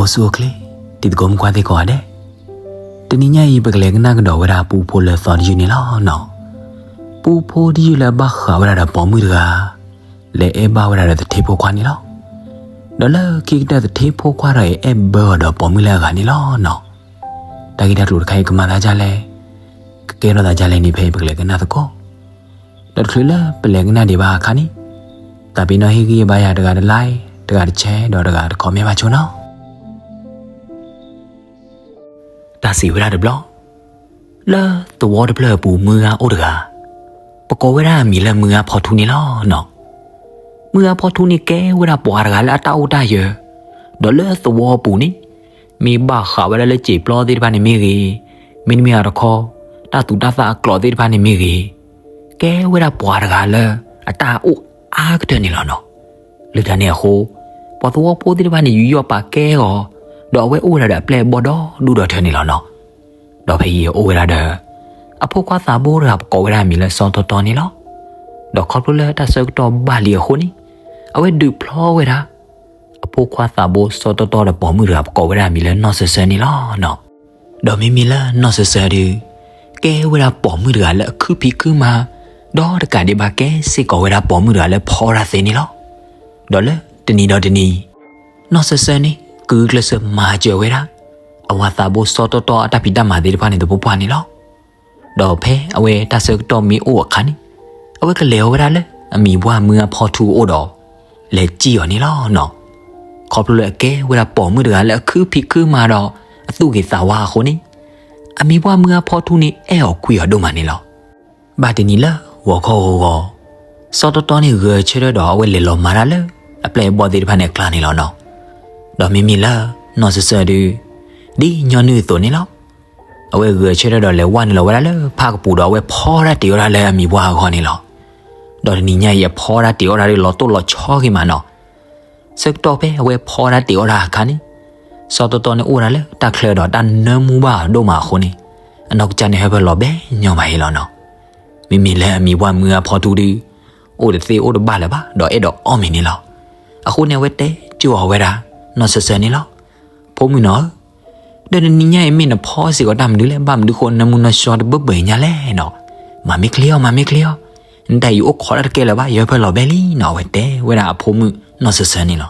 အိၣ်ဆူၣ်အိၣ်ချ့ တံၤသကိးမုၣ်ခွါသ့ၣ်ကိးဂၤဒဲး, တနံၤညါအံၤ ပကလဲၤကနၣ်ကဒီးဝဲဒၣ်ပူဖိလၢသီတယုၢ်န့ၣ်လီၤနီၤ. ပူဖိတယုၢ်လၢအဘၣ်ဃးဝဲဒၣ်ဒီးပိာ်မုၣ်တဂၤ လဲၤအဲၣ်ဘၣ်ဝဲဒၣ်ဒီးသထ့ဖိခွါန့ၣ်လီၤ. ဒီးလၢခံကတၢၢ်သထ့ဖိခွါဒီးအံၤ အဲၣ်ဘၢအီၤဒီးပိာ်မုၣ်လၢအဂၤန့ၣ်လီၤနီၤ. တၢ်ဂ့ၢ်တၢ်ကျိၤတခါအံၤကမၤသးဒ်လဲၣ်, ကကဲထီၣ်သးဒ်လဲၣ်န့ၣ် ဖဲအံၤပကလဲၤကနၣ်သကိး. ဒီးတချုးလၢပလဲၤကနၣ်ဒံးဘၣ်အခါန့ၣ်, တၢ်ပ့ၤနီၣ်ဟ့ၣ်ဂံၢ်ဘါယၤတဂၤတlike, တဂၤတshare ဒီးတဂၤတcommentဘၣ်ဆိနီၤ. တၢ်စံးဝဲဒၣ်တဘျီ, လၢသဝီတဖျၢၣ်အပူၤမုၢ်ဂၤအိၣ်တဂၤ, ပကိးဝဲဒၣ်အမံၤလၢမုၢ်ဂၤဖီထူန့ၣ်လီၤနီၤ. မုၢ်ဂၤဖီထူန့ၣ်ကဲဝဲဒၣ်ပှၤတဂၤလၢအတၢ်အိၣ်တၢ်ယၢၤ, ဒီးလၢသဝီအပူၤန့ၣ် မ့ၢ်ဘၣ်ဃးဝဲဒၣ်လၢစံာ်ပျီသ့ၣ်တဖၣ်န့ၣ်မ့ၢ်ဂ့ၤ, မ့တမ့ၢ်အတခီ တၢ်သူၣ်တၢ်သၣ်အကျိၤသ့ၣ်တဖၣ်န့ၣ်မ့ၢ်ဂ့ၤ, ကဲဝဲဒၣ်ပှၤတဂၤလၢအတၢ်အိၣ်အါကတၢၢ်န့ၣ်လီၤနီၤ. လၢတၢ်န့ၣ်အဃိ, ပှၤသဝီဖိသ့ၣ်တဖၣ်န့ၣ် ယူးယီၣ်ပာ်ကဲအီၤ, ဒီးအဝဲအိၣ်ဝဲဒၣ်ဒီးအပျဲၢ်အဘီၣ်ဒီဒူၣ်ဒီထၢန့ၣ်လီၤနီၤ. ဒီးဖဲအံၤအိၣ်ဝဲဒၣ်ဒီး အဖိခွါသးဘိတဂၤ ပကိးဝဲဒၣ်အမံၤလၢစီၤတီတီန့ၣ်လီၤ. ဒီးခီဖျိလၢတၢ်ဆၢကတီၢ်ဘၣ်လံအဃိန့ၣ်, အဝဲဒုးဖျီဝဲဒၣ် အဖိခွါသးဘိစီၤတီတီဒီးပိာ်မုၣ်တဂၤ ပကိးဝဲဒၣ်အမံၤလၢနီၢ်စၢၤစၢၤန့ၣ်လီၤနီၤ. ဒီးမ့မ့ၢ်လၢနီၢ်စၢၤစၢၤဒုး ကဲဝဲဒၣ်ပိာ်မုၣ်တဂၤလၢအခုဖံးခုမၤ, ဒီးတကးဒံးဘၣ်ကဲစ့ၢ်ကီးဝဲဒၣ်ပိာ်မုၣ်တဂၤလၢဖီတၢ်သ့န့ၣ်လီၤ. ဒီးလၢတနံၤဒီးတနံၤ, နီၢ်စၢၤစၢၤန့ၣ် ကဂုာ်ကျဲးစၢးမၤစၢၤဝဲဒၣ် အဝၤသးဘိစီၤတီတီအတၢ်ဖံးတၢ်မၤသ့ၣ်တဖၣ်န့ၣ်သပှၢ်ပှၢ်န့ၣ်လီၤ. ဒီးဖဲအဝဲတၢ်ဆၢကတီၢ်မ့ၢ်အိၣ်အခါန့ၣ်, အဝဲကလဲၤဝဲဒၣ်လၢအမံၤပှၢ်မုၢ်အဖီထူအအိၣ်ဒီး လဲၤစံၣ်အီၤန့ၣ်လီၤနီၤ. ခီဖျိလၢအကဲဝဲဒၣ်ပိာ်မုၣ်တဂၤလၢအခုဖံးခုမၤဒီးအသူၣ်ဂ့ၤသးဝါအဃိန့ၣ်, အမံၤပှၢ်မုၢ်အဖီထူန့ၣ်အဲၣ်အီၤကွံအီၤဒိၣ်မးန့ၣ်လီၤ. ဘၣ်တနံၤလၢဂီၤခီဂီၤဂီၤ, စီၤတီတီန့ၣ်ဂဲၤဆၢထၢၣ်ဒီးအဝဲလဲၤလီၤမၤတၢ်လၢအပျဲၢ်အဘီၣ်သ့ၣ်တဖၣ်န့ၣ်အကျါန့ၣ်လီၤနီၤ. ဒီးမ့မ့ၢ်လၢနီၢ်စၢၤစၢၤဒုး ဒ်ညီနုၢ်အသိးန့ၣ်လီၤ. အဝဲဂဲၤဆၢထၢၣ်ဒီးလဲၤဝဲနုာ်လီၤဝဲဒၣ်လၢဖၣ်ကပူၤဒီးအဝဲဖီတၢ်တ့ၤအီၣ်တၢ်လၢအမံၤပှၢ်အဂီၢ်န့ၣ်လီၤ. ဒီးတနံၤညါအံၤအဖီတၢ်တ့ၤအီၣ်တၢ်ဒီးလီၤတိၢ်လီၤဆီဂ့ၤမးနီၤ. ဆၢကတီၢ်ဖဲအဝဲဖီတၢ်တ့ၤအီၣ်တၢ်အခါန့ၣ်, စီၤတီတီန့ၣ်အိၣ်ဝဲဒၣ်လၢတၢ်ချၢဒီးတၢ်နၢမူဘၣ်အီၤဒိၣ်မးအဃိန့ၣ်, အနီၢ်ကစၢ်န့ၣ်ဟၢဖၢလီၤဘဲညီမးအံၤလီၤနီၤ. မ့မ့ၢ်လၢအမံၤပှၢ်မုၢ်အဖီထူဒုး အိၣ်တသ့အိၣ်တဘၣ်လၢၤဘၣ် ဒီးအဲၣ်ဒိးအီၣ်မ့ၤန့ၣ်လီၤ. အဃိန့ၣ်အဝဲတဲကၠိအီၤဝဲဒၣ် နီၢ်စၢၤစၢၤန့ၣ်လီၤ. ဖိမုၣ်နီၤဧၢ, ဒီးတနံၤညါအံၤမ့ၢ်နဖီစ့ၢ်ကီးတၢ်မနုၤလဲၣ်, ဘၣ်မနုၤဃိနၢမူနၢဆှီတဘၢဘၢညါလဲၣ်နီၤ. မၤမ့ၢ်ချ့အီၤ မၤမ့ၢ်ချ့အီၤ, နတၢ်အံၤအိၣ်ခိးတၢ်တကဲလၢၤဘၣ်, ယဟၢဖၢလီၤဘဲလံနီၤ, အဝဲတဲဝဲဒၣ်အဖိမုၣ်နီၢ်စၢၤစၢၤန့ၣ်လီၤ.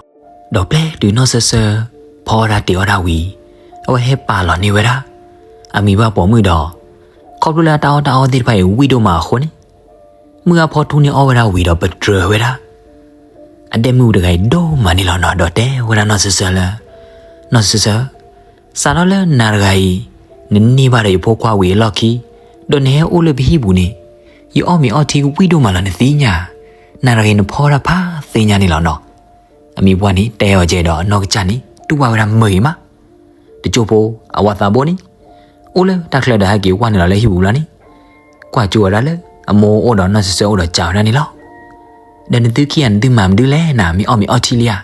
ဒီးပျဲတုၤနီၢ်စၢၤစၢၤ ဖီဝဲဒၣ်တ့ၤအီၣ်ဒၣ်ဝံၤ, အဝဲဟဲပာ်လီၤန့ၢ်ဝဲဒၣ် အမံၤပှၢ်ပိာ်မုၣ်ဒီး ခီဖျိလၢအတၢ်အီၣ်တၢ်အီသ့ၣ်တဖၣ်အံၤဝံၣ်ဒိၣ်မးအဃိန့ၣ်, မုၢ်အဖီထူန့ၣ်အီၣ်ဝဲဒၣ်ဝံၤဒီးပတြၢၤဝဲဒၣ် အဒဲမုၣ်တဂၤအံၤဒိၣ်မးန့ၣ်လီၤနီၤ. ဒီးတဲဝဲဒၣ်နီၢ်စၢၤစၢၤလၢ, နီၢ်စၢၤစၢၤ, စးထီၣ်လၢနၤတဂၤအံၤ နန့ၢ်ဘၣ်ဒီးယဖိခွါဝံၤအလီၢ်ခံ, ဒီးနဟဲအိၣ်လၢပဟံၣ်ပူၤန့ၣ်, ယအီၣ်မ့ၤအီထံဝံၣ်ဒိၣ်မးလီၤနသ့ၣ်ညါ, နၤတဂၤအံၤနဖီတၢ်ဖးသ့ၣ်ညါန့ၣ်လီၤနီၤ. အမံၤပှၢ်န့ၣ်တဲအီၤကဲဒီးနီၢ်ကစၢ်န့ၣ် တူၢ်ဘၣ်ဝဲဒၣ်မုာ်ဂ့ၤမး. တကၠိဖိအဝၤသးဘိန့ၣ် အိၣ်လၢတၢ်ချၢဒီးဟဲက့ၤကွၢ်န့ၣ်လီၤလၢဟံၣ်ပူၤလီၤန့ၣ်, ကွၢ်ကၠိဝဲဒၣ်လၢအမိၢ်အိၣ်ဒီးနီၢ်စၢၤစၢၤအိၣ်ဒီးစံးဝဲဒၣ်န့ၣ်လီၤ. ဒီးနသုခံဂၤနသုမၤမနုၤလဲၣ်နၤ, မ့ၢ်အီၣ်မ့ၤအီထံလံဧါ.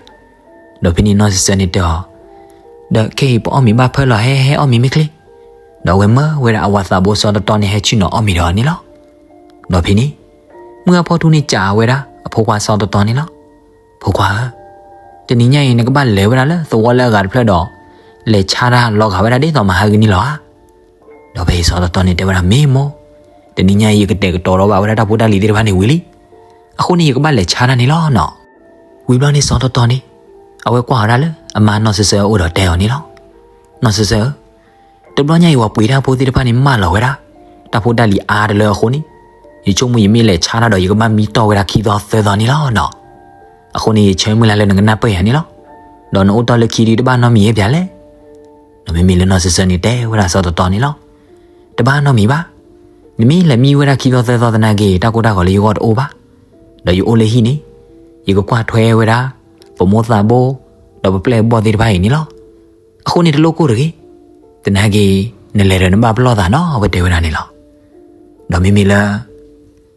ဒီးဖဲန့ၣ်နီၢ်စၢၤစၢၤန့ၣ်တဲအီၤ, ဒီးခဲအံၤပအီၣ်မ့ၤဘၣ်ဖၢလီၤ, ဟဲဟဲအီၣ်မ့ၤမ့ၢ်ချ့. ဒီးအဝဲမၢဝဲဒၣ်အဝၤသးဘိစီၤတီတီန့ၣ်ဟဲဆ့ၣ်နီၤအီၣ်မ့ၤဒီးအီၤန့ၣ်လီၤ. ဒီးဖဲန့ၣ် မုၢ်အဖီထူန့ၣ်စံးဝဲဒၣ်အဖိခွါစီၤတီတီန့ၣ်လီၤ. ဖိခွါဧၢ, တနံၤညါအံၤနကဘၣ်လဲၤဝဲဒၣ်လၢသဝီလၢအဂၤတဖျၢၣ်ဒီး လဲၤဆါတၢ်လီၤဂာ်ဝဲဒၣ်ဒ်သိးမဟါဂ့ၤန့ၣ်လီၤဧါ. ဒီးဖဲအံၤစီၤတီတီန့ၣ်တဲဝဲဒၣ်မ့ၢ်မိၢ်, တနံၤညါအံၤယကတဲာ်ကတီၤဒီးဘၣ်ဝဲဒၣ်တၢ်ဖိတၢ်လံၤသ့ၣ်တဖၣ်န့ၣ်ဝံၤလံ. အဃိန့ၣ်ယကဘၣ်လဲၤဆါတၢ်န့ၣ်လီၤနီၤ. ဝံၤဘျီန့ၣ်စီၤတီတီန့ၣ် အဝဲကွၢ်ဝဲဒၣ်လၢအမါနီၢ်စၢၤစၢၤအအိၣ်ဒီးတဲအီၤန့ၣ်လီၤ. နီၢ်စၢၤစၢၤဧၢ, တဘျီညါအံၤပှၤပှ့ၤတၢ်ဖိသ့ၣ်တဖၣ်န့ၣ်မၢလီၤဝဲဒၣ်, တၢ်ဖိတၢ်လံၤအါတလၢအဃိန့ၣ်, ယဆိကမိၣ်ယမ့ၢ်လဲၤဆါတၢ်ဒီးယကဘၣ်မံတီၢ်ဝဲဒၣ်ခံသီသၢသီန့ၣ်လီၤနီၤ. အဃိန့ၣ်ယဆၢမုၢ်လၢ်လၢနကနၢ်ပၢၢ်ယၤန့ၣ်လီၤ. ဒီးနအိၣ်တီၢ်လၢခံဒုးတဘၣ်နီတမံၤဧါပၠးလဲၣ်. ဒီးမ့မ့ၢ်လၢနီၢ်စၢၤစၢၤန့ၣ်တဲဝဲဒၣ်စီၤတီတီန့ၣ်လီၤ. တဘၣ်နီတမံၤဘၣ်. နမ့ၢ်လဲၤမံဝဲဒၣ်ခံသီသၢသီသနာ်က့ တၢ်ကိၢ်တၢ်ဂီၤလၢယဂီၢ်တအိၣ်ဘၣ်. ဒီးယအိၣ်လၢဟံၣ်န့ၣ်, ယကကွၢ်ထွဲဝဲဒၣ် ပမိၢ်သးဘိ, ဒီးပပျဲၢ်ဘီၣ်သ့ၣ်တဖၣ်အံၤန့ၣ်လီၤ. အဃိန့ၣ်တလိၣ်ကိၢ်တဂ့ၤ. သနာ်က့ နလဲၤဒီးနဘၣ်ပလီၢ်သးနီၤ အဝဲတဲဝဲဒၣ်န့ၣ်လီၤ. ဒီးမ့မ့ၢ်လၢ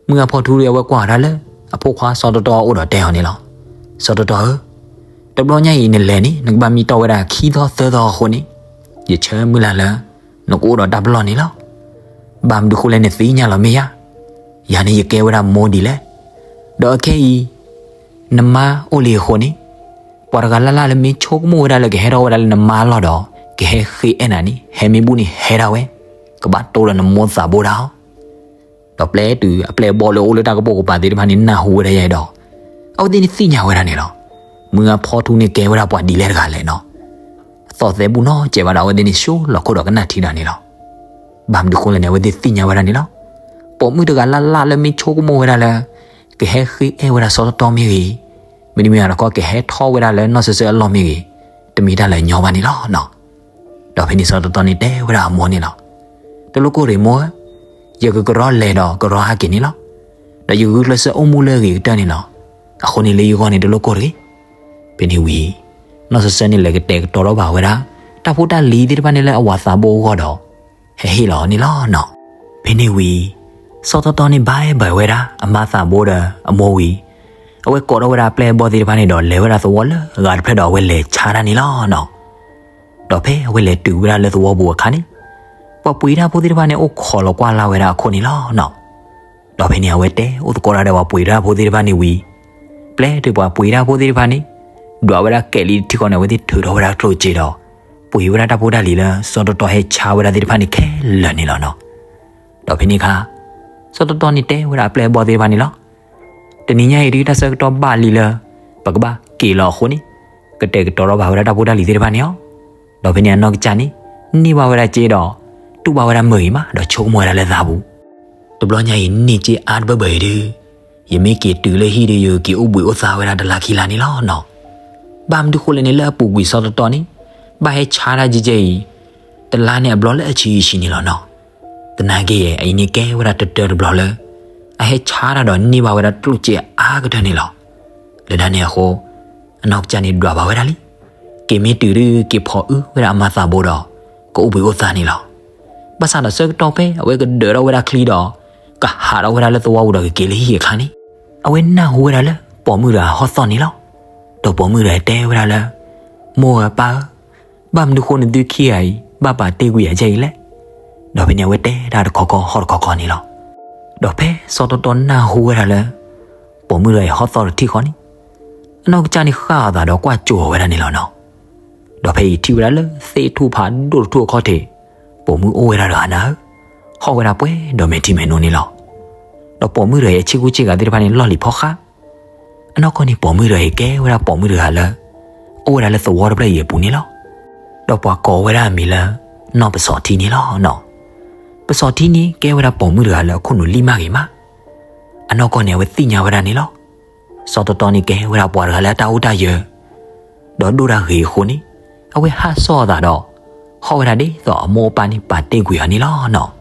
မုၢ်အဖီထူဒီးအဝဲကွၢ်ဝဲဒၣ်လၢ အဖိခွါစီၤတီတီအအိၣ်ဒီးတဲအီၤန့ၣ်လီၤ. စီၤတီတီဧၢ, တဘျီညါအံၤနလဲၤန့ၣ် နကဘၣ်မံတီၢ်ဝဲဒၣ်ခံသီသၢသီအဃိန့ၣ်, ယဆၢမုၢ်လၢ်လၢ နကအိၣ်ဒီးတၢ်ပလီၢ်န့ၣ်လီၤ. ဘၣ်မနုၤဃိလဲၣ်နသ့ၣ်ညါလီၤမ့ၢ်ဧါ. ယၤန့ၣ်ယကဲဝဲဒၣ်မိၢ်ဒ်လဲၣ်. ဒီးအခဲအံၤ နမါအိၣ်လံအဃိန့ၣ်, ပှၤတဂၤလၢ်လၢ်လၢမ့ၢ်ဆိကမိၣ်ဝဲဒၣ်လၢကဟဲထီၣ်ဝဲဒၣ်လၢနမါလီၢ်ဒီး ကဟဲဃ့အဲၣ်နၤန့ၣ် ဟဲမ့ၢ်ဘူၣ်န့ၣ်ဟဲဒၣ်ဝဲ, ကဘၣ်တိၢ်လၢနမိၢ်သးဘိဒၣ်အီၤ. ဒီးပျဲတုၤအပျဲၢ်အဘီၣ်လၢအအိၣ်လၢတၢ်ကပိာ်ကပၤသ့ၣ်တဖၣ်န့ၣ် နၢ်ဟူဝဲဒၣ်ယဲဒီး အဝဲသ့ၣ်န့ၣ်သ့ၣ်ညါဝဲဒၣ်န့ၣ်လီၤ. မုၢ်ဂၤဖီထူန့ၣ်ကဲဝဲဒၣ်ပှၤဒ်လဲၣ်တဂၤလဲၣ်နီၤ. အသီၣ်သဲဘူၣ်နီၤ ကဲဘၣ်ဒီး အဝဲသ့ၣ်န့ၣ် ဆိလီၤခိၣ်ဒီးကနၣ်ထံဒၣ်န့ၣ်လီၤ. ဘၣ်မနုၤဃိလဲၣ်န့ၣ် အဝဲသ့ၣ်သ့ၣ်ညါဝဲဒၣ်န့ၣ်လီၤ. ပိာ်မုၣ်တဂၤလၢ်လၢ်လၢမ့ၢ်ဆိကမိၣ်ဝဲဒၣ်လၢ ကဟဲဃ့အဲၣ်ဝဲဒၣ်စီၤတီတီမ့ၢ်ဂ့ၤ, မ့တမ့ၢ်ဘၣ်ဒီး ကဟဲထီၣ်ဝဲဒၣ်လၢနီၢ်စၢၤစၢၤအလီၢ်မ့ၢ်ဂ့ၤ, တမ့ၢ်တၢ်လၢညီဘၣ်န့ၣ်လီၤနီၤ. ဒီးဖဲန့ၣ်စီၤတီတီန့ၣ်တဲဝဲဒၣ်အမိၢ်န့ၣ်လီၤ. တလိၣ်ကိၢ်ရ့ၣ်မိၢ်ဧၢ, ယကကရီလၢၤဒီးကရီဟဲက့ၤန့ၣ်လီၤ. ဒီးယဂုာ်ကျဲးစၢးအိၣ်မူလၢအဂ့ၤကတၢၢ်န့ၣ်လီၤ. အဃိန့ၣ်လၢယဂီၢ်န့ၣ်တလိၣ်ကိၢ်တဂ့ၤ. ဖဲန့ၣ်ဝံၤ နီၢ်စၢၤစၢၤန့ၣ်လဲၤကတဲာ်ကတီၤထီၣ်ဘၣ်ဝဲဒၣ် တၢ်ဖိတၢ်လံၤသ့ၣ်တဖၣ်န့ၣ်လၢအဝၤသးဘိအဂီၢ်ဒီး ဟဲဟ့ၣ်လီၤအီၤန့ၣ်လီၤနီၤ. ဖဲန့ၣ်ဝံၤ စီၤတီတီန့ၣ်ဘၣ်အဲၣ်ဘၣ်ဝဲဒၣ်အမါသးဘိဒီးအမိၢ်ဝံၤ အဝဲကိးထီၣ်ဝဲဒၣ်အပျဲၢ်အဘီၣ်သ့ၣ်တဖၣ်န့ၣ်ဒီး လဲၤဝဲဒၣ်သဝီလၢအဂၤတဖျၢၣ်ဒီး အဝဲလဲၤဆါတၢ်န့ၣ်လီၤနီၤ. ဒီးဖဲအဝဲလဲၤတုၤဝဲဒၣ်လၢသဝီပူၤအခါန့ၣ် ပှၤပှ့ၤတၢ်ဖိသ့ၣ်တဖၣ်န့ၣ် အိၣ်ခိးလီၤကွၢ်လၢ်ဝဲဒၣ်အခိၣ်န့ၣ်လီၤနီၤ. ဒီးဖဲန့ၣ်အဝဲတဲအိၣ်သကိးတၢ်ဒီးပှၤပှ့ၤတၢ်ဖိသ့ၣ်တဖၣ်န့ၣ်ဝံၤ ပျဲတုၤပှၤပှ့ၤတၢ်ဖိသ့ၣ်တဖၣ်န့ၣ် ဒွးဝဲဒၣ်ကဲးလံတထံဃီန့ၣ် အဝဲသ့ၣ်ထုးထီၣ်ဝဲဒၣ်ကျိၣ်စ့ဒီး ပှ့ၤဝဲဒၣ်တၢ်ဖိတၢ်လံၤလၢစီၤတီတီဟဲဆါဝဲဒၣ်သ့ၣ်တဖၣ်န့ၣ်ခဲလၢာ်န့ၣ်လီၤနီၤ. ဒီးဖဲန့ၣ်အခါ စီၤတီတီန့ၣ်တဲဝဲဒၣ်အပျဲၢ်အဘီၣ်သ့ၣ်တဖၣ်န့ၣ်လီၤ. တနံၤညါအံၤဒုး တၢ်ဆၢကတီၢ်ဘၣ်လံလၢ ပကဘၣ်က့ၤလီၤအဃိန့ၣ် ကတဲာ်ကတီၤထီၣ်ဘၣ်ဝဲဒၣ်တၢ်ဖိတၢ်လံၤသ့ၣ်တဖၣ်န့ၣ်လီၤ. ဒီးဖဲန့ၣ်အနီၢ်ကစၢ်န့ၣ် န့ၢ်ဘၣ်ဝဲဒၣ်စ့ဒီး တူၢ်ဘၣ်ဝဲဒၣ်မုၢ်ဂ့ၤမး ဒီးဆိကမိၣ်ဝဲဒၣ်လၢသးပူၤ တဘျီညါအံၤ န့ၢ်စ့အါတဘၢဘၢအံၤဒုး ယမ့ၢ်က့ၤတုၤလၢဟံၣ်ဒီး ယက့ၤအိၣ်ဘှံးအိၣ်သါဝဲဒၣ်တလါခံလါန့ၣ်လီၤနီၤ. ဘၣ်မနုၤဃိလဲၣ်န့ၣ် လၢအပူၤကွံာ်စီၤတီတီန့ၣ် ဘၣ်ဟဲဆါတၢ်ကဲကဲအံၤ တလါန့ၣ်အဘျီလၢအဆံးဆံးန့ၣ်လီၤနီၤ. သနာ်က့ အအံၤန့ၣ်ကဲဝဲဒၣ်တတၢတဘျီလၢ အဟဲဆါတၢ်ဒီးန့ၢ်ဘၣ်ဝဲဒၣ်ကျိၣ်စ့အါကတၢၢ်န့ၣ်လီၤ. လၢတၢ်န့ၣ်အဃိ အနီၢ်ကစၢ်န့ၣ်ဒွးဘၣ်ဝဲဒၣ်လံ က့ၤမ့ၢ်တုၤဒုး က့ၤဖိးအုဝဲဒၣ်အမါသးဘိဒီး ကအိၣ်ဘှံးအိၣ်သါန့ၣ်လီၤ. ဘၣ်ဆၣ်ဒီးဆၢကတီၢ်ဖဲအဝဲကဒၢးထီၣ်ဝဲဒၣ်ချံဒီး ကဟးထီၣ်ဝဲဒၣ်လၢသဝီပူၤဒီးကက့ၤလၢဟံၣ်အခါန့ၣ် အဝဲနၢ်ဟူဝဲဒၣ်လၢ ပိာ်မုၣ်တဂၤဟီၣ်သီၣ်န့ၣ်လီၤ. ဒီးပိာ်မုၣ်တဂၤတဲဝဲဒၣ်လၢ မိၢ်ဧၢပၢ်ဧၢ, ဘၣ်မနုၤဃိနသုခံဂၤအံၤ ဘၣ်ပာ်တ့ၢ်ကွံာ်ယၤကဲအံၤလဲၣ်. ဒီးဖဲန့ၣ်အဝဲတဲဒၣ်တခီခီဟီၣ်တခီခီန့ၣ်လီၤ. ဒီးဖဲစီၤတီတီနၢ်ဟူဝဲဒၣ်လၢ ပိာ်မုၣ်တဂၤအံၤဟီၣ်သီၣ်တထံၣ်ဃီန့ၣ် အနီၢ်ကစၢ်န့ၣ်ဃၣ်အသးဒီးကွၢ်ကၠိအီၤဝဲဒၣ်န့ၣ်လီၤနီၤ. ဒီးဖဲအံၤထံၣ်ဝဲဒၣ်လၢသ့ၣ်ထူၣ်ဖးဒိၣ်တထူၣ်အခီၣ်ထံး ပိာ်မုၣ်အိၣ်ဝဲဒၣ်တဂၤနၤဧၢ, ဟီၣ်ဝဲဒၣ်ပှဲၤဒီးမဲာ်ထံမဲာ်နိန့ၣ်လီၤ. ဒီးပိာ်မုၣ်တဂၤအံၤအဆ့ကူဆ့ကၤသ့ၣ်တဖၣ်န့ၣ်လီၢ်လံၤဖီဃး အနီၢ်ကီၢ်န့ၣ်ပိာ်မုၣ်တဂၤအံၤကဲဝဲဒၣ်ပိာ်မုၣ်တဂၤလၢ အိၣ်ဝဲဒၣ်လၢသဝီတဖျၢၣ်အံၤအပူၤန့ၣ်လီၤ. ဒီးပှၤကိးဝဲဒၣ်အမံၤလၢ နီၢ်ပစီၤထံန့ၣ်လီၤနီၤ. ပစီၤထံန့ၣ်ကဲဝဲဒၣ်ပိာ်မုၣ်တဂၤလၢအခိၣ်နူာ်လံၣ်မးဂ့ၤမး အနီၢ်ကီၢ်န့ၣ်အဝဲသ့ၣ်ညါဝဲဒၣ်န့ၣ်လီၤ. စီၤတီတီန့ၣ်ကဲဝဲဒၣ်ပှၤတဂၤလၢအတၢ်အိၣ်တၢ်ယၢၤ ဒီးဒိၣ်တၢ်ဂ့ၤအဃိန့ၣ် အဝဲဟးစီၣ်အသးဒီး ဟီၣ်ဝဲဒၣ်ဒ်သိးအမိၢ်အပၢ်န့ၣ်ပာ်တ့ၢ်ကွံာ်အီၤန့ၣ်လီၤနီၤ.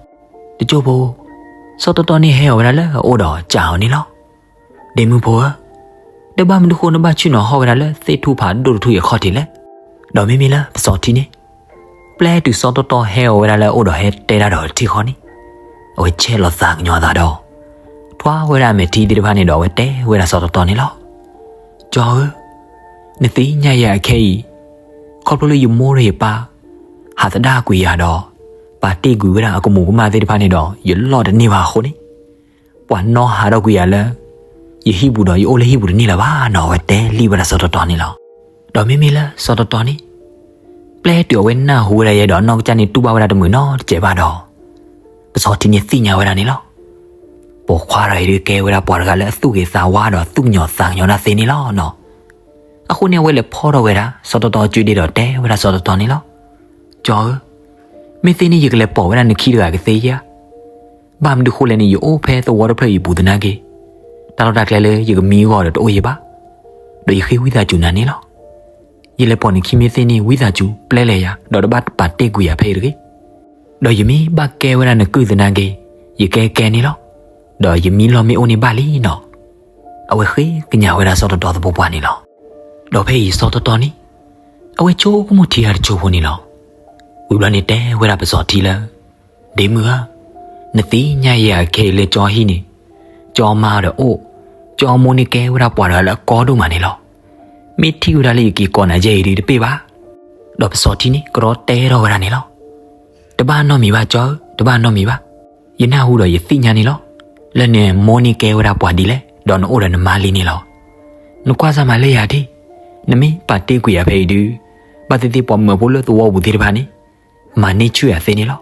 တကၠိဖိ စီၤတီတီန့ၣ်ဟဲအီၤဝဲဒၣ်လၢအအိၣ်ဒီးစံးအီၤန့ၣ်လီၤ. ဒ့မုၣ်ဖိဧၢ, ဒီးဘၣ်မနုၤဃိနဘၣ်ဆ့ၣ်နီၤဟီၣ်ဝဲဒၣ်လၢသ့ၣ်ထူၣ်ဖးဒိၣ်တထူၣ်အံၤအခီၣ်ထံးလဲၣ်. ဒီးမ့မ့ၢ်လၢပစီၤထံန့ၣ် ပျဲတုၤစီၤတီတီဟဲအီၤဝဲဒၣ်လၢအအိၣ်ဒီးဟဲတဲတၢ်ဒီးအထံၣ်ဃီန့ၣ် အဝဲဆဲးလီၤသးကညီၤအသးဒီး ထွါဝဲဒၣ်အမဲာ်ထံသ့ၣ်တဖၣ်န့ၣ်ဒီးအဝဲတဲဝဲဒၣ်စီၤတီတီန့ၣ်လီၤ. ကၠီဧၢ, နသ့ၣ်ညါယၤအခဲအံၤ ခီဖျိလၢယမိၢ်ဒီးယပၢ် ဟးသဒၣ်ကွံာ်ယၤဒီး ပာ်တ့ၢ်ကွံာ်ဝဲဒၣ်အကမူးကမၣ်သ့ၣ်တဖၣ်န့ၣ်ဒီး ယလီၢ်တန့ၢ်ဘၣ်အဃိန့ၣ် ပှၤနီၣ်ဟးထီၣ်ကွံာ်ယၤလၢ ယဟံၣ်ပူၤဒီးယအိၣ်လၢဟံၣ်ပူၤတန့ၢ်လၢၤဘၣ်နီၤ အဝဲတဲလံဝဲဒၣ်စီၤတီတီန့ၣ်လီၤ. ဒီးမ့မ့ၢ်လၢစီၤတီတီန့ၣ် ပျဲတုၤအဝဲနၢ်ဟူဝဲဒၣ်ယဲဒီး အနီၢ်ကစၢ်န့ၣ်တူၢ်ဘၣ်ဝဲဒၣ်တမုာ်နီတစဲးဘၣ်ဒီး ပစီၤထံန့ၣ်သ့ၣ်ညါဝဲဒၣ်န့ၣ်လီၤ. ပိာ်ခွါတဂၤအံၤဒုးကဲဝဲဒၣ်ပှၤတဂၤလၢအသူၣ်ဂ့ၤသးဝါဒီးသူၣ်ကညီၤသးကညီၤတၢ်သ့န့ၣ်လီၤနီၤ. အဃိန့ၣ်အဝဲလဲၤဖီၣ်ထီၣ်ဝဲဒၣ် စီၤတီတီအစုဒ့ဒီးတဲဝဲဒၣ်စီၤတီတီန့ၣ်လီၤ. ကၠီဧၢ, မ့ၢ်သ့န့ၣ်ယကလဲၤပိာ်ဝဲဒၣ်နခံတဂၤကသ့ဧါ. ဘၣ်မနုၤဃိလဲၣ်န့ၣ် ယအိၣ်ဖဲသဝီတဖျၢၣ်အံၤအပူၤသနာ်က့ တၢ်လီၢ်တၢ်ကျဲလၢယကမံအဂီၢ်ဒီးတအိၣ်ယံၤဘၣ်. ဒီးယဃ့ဝံသးစူၤနၤန့ၣ်လီၤ. ယလဲၤပိာ်နခံမ့ၢ်သ့န့ၣ် ဝံသးစူၤပျဲလဲၤယၤ ဒီးတဘၣ်ပာ်တ့ၢ်ကွံာ်ယၤဖဲအံၤတဂ့ၤ. ဒီးယမ့ၢ်ဘၣ်ကဲဝဲဒၣ်နကုၢ်သနာ်က့ ယကဲကဲန့ၣ်လီၤ. ဒီးယမံလီၢ်မ့ၢ်အိၣ်န့ၣ်ဘၣ်လံနီၤ. အဝဲဃ့ကညးဝဲဒၣ်စီၤတီတီသပှၢ်ပှၢ်န့ၣ်လီၤ. ဒီးဖဲအံၤစီၤတီတီန့ၣ် အဝဲဆိကမိၣ်ထံဂၤတစိၢ်ဖိန့ၣ်လီၤ. ဝံၤဘျီန့ၣ်တဲဝဲဒၣ်ပစီၤထံလၢ ဒ့မုၣ်ဧၢ, နသ့ၣ်ညါယၤအခဲအံၤလၢကၠီဟံၣ်န့ၣ် ကၠီမါဒီးအိၣ်, ကၠီမိၢ်န့ၣ်ကဲဝဲဒၣ်ပှၤတဂၤလၢအကီဒိၣ်မးန့ၣ်လီၤ. မ့ၢ်ထံၣ်ဝဲဒၣ်လၢယက့ၤကိးနၤယဲအံၤဒုးတပ့ၢ်ဘၣ်. ဒီးပစီၤထံန့ၣ် ကရီတဲထီၣ်ဝဲဒၣ်န့ၣ်လီၤ. တဘၣ်နီတမံၤဘၣ်ကၠီဧၢ, တဘၣ်နီတမံၤဘၣ်. ယနၢ်ဟူဒီးယသ့ၣ်ညါန့ၣ်လီၤ. လၢနမိၢ်န့ၣ်ကဲဝဲဒၣ်ပှၤဒ်လဲၣ်, ဒီးနအိၣ်ဒီးနမါလံန့ၣ်လီၤ. နကွၢ်စၢ်မးလၢယၤဒၣ်, နမ့ၢ်ပာ်တ့ၢ်ကွံာ်ယၤဖဲအံၤဒုး, ဘၣ်သ့ၣ်သ့ၣ်ပိာ်မုၣ်အဖိလၢသဝီပူၤသ့ၣ်တဖၣ်န့ၣ် မၤန့ၢ်ဆူၣ်ယၤသ့န့ၣ်လီၤ.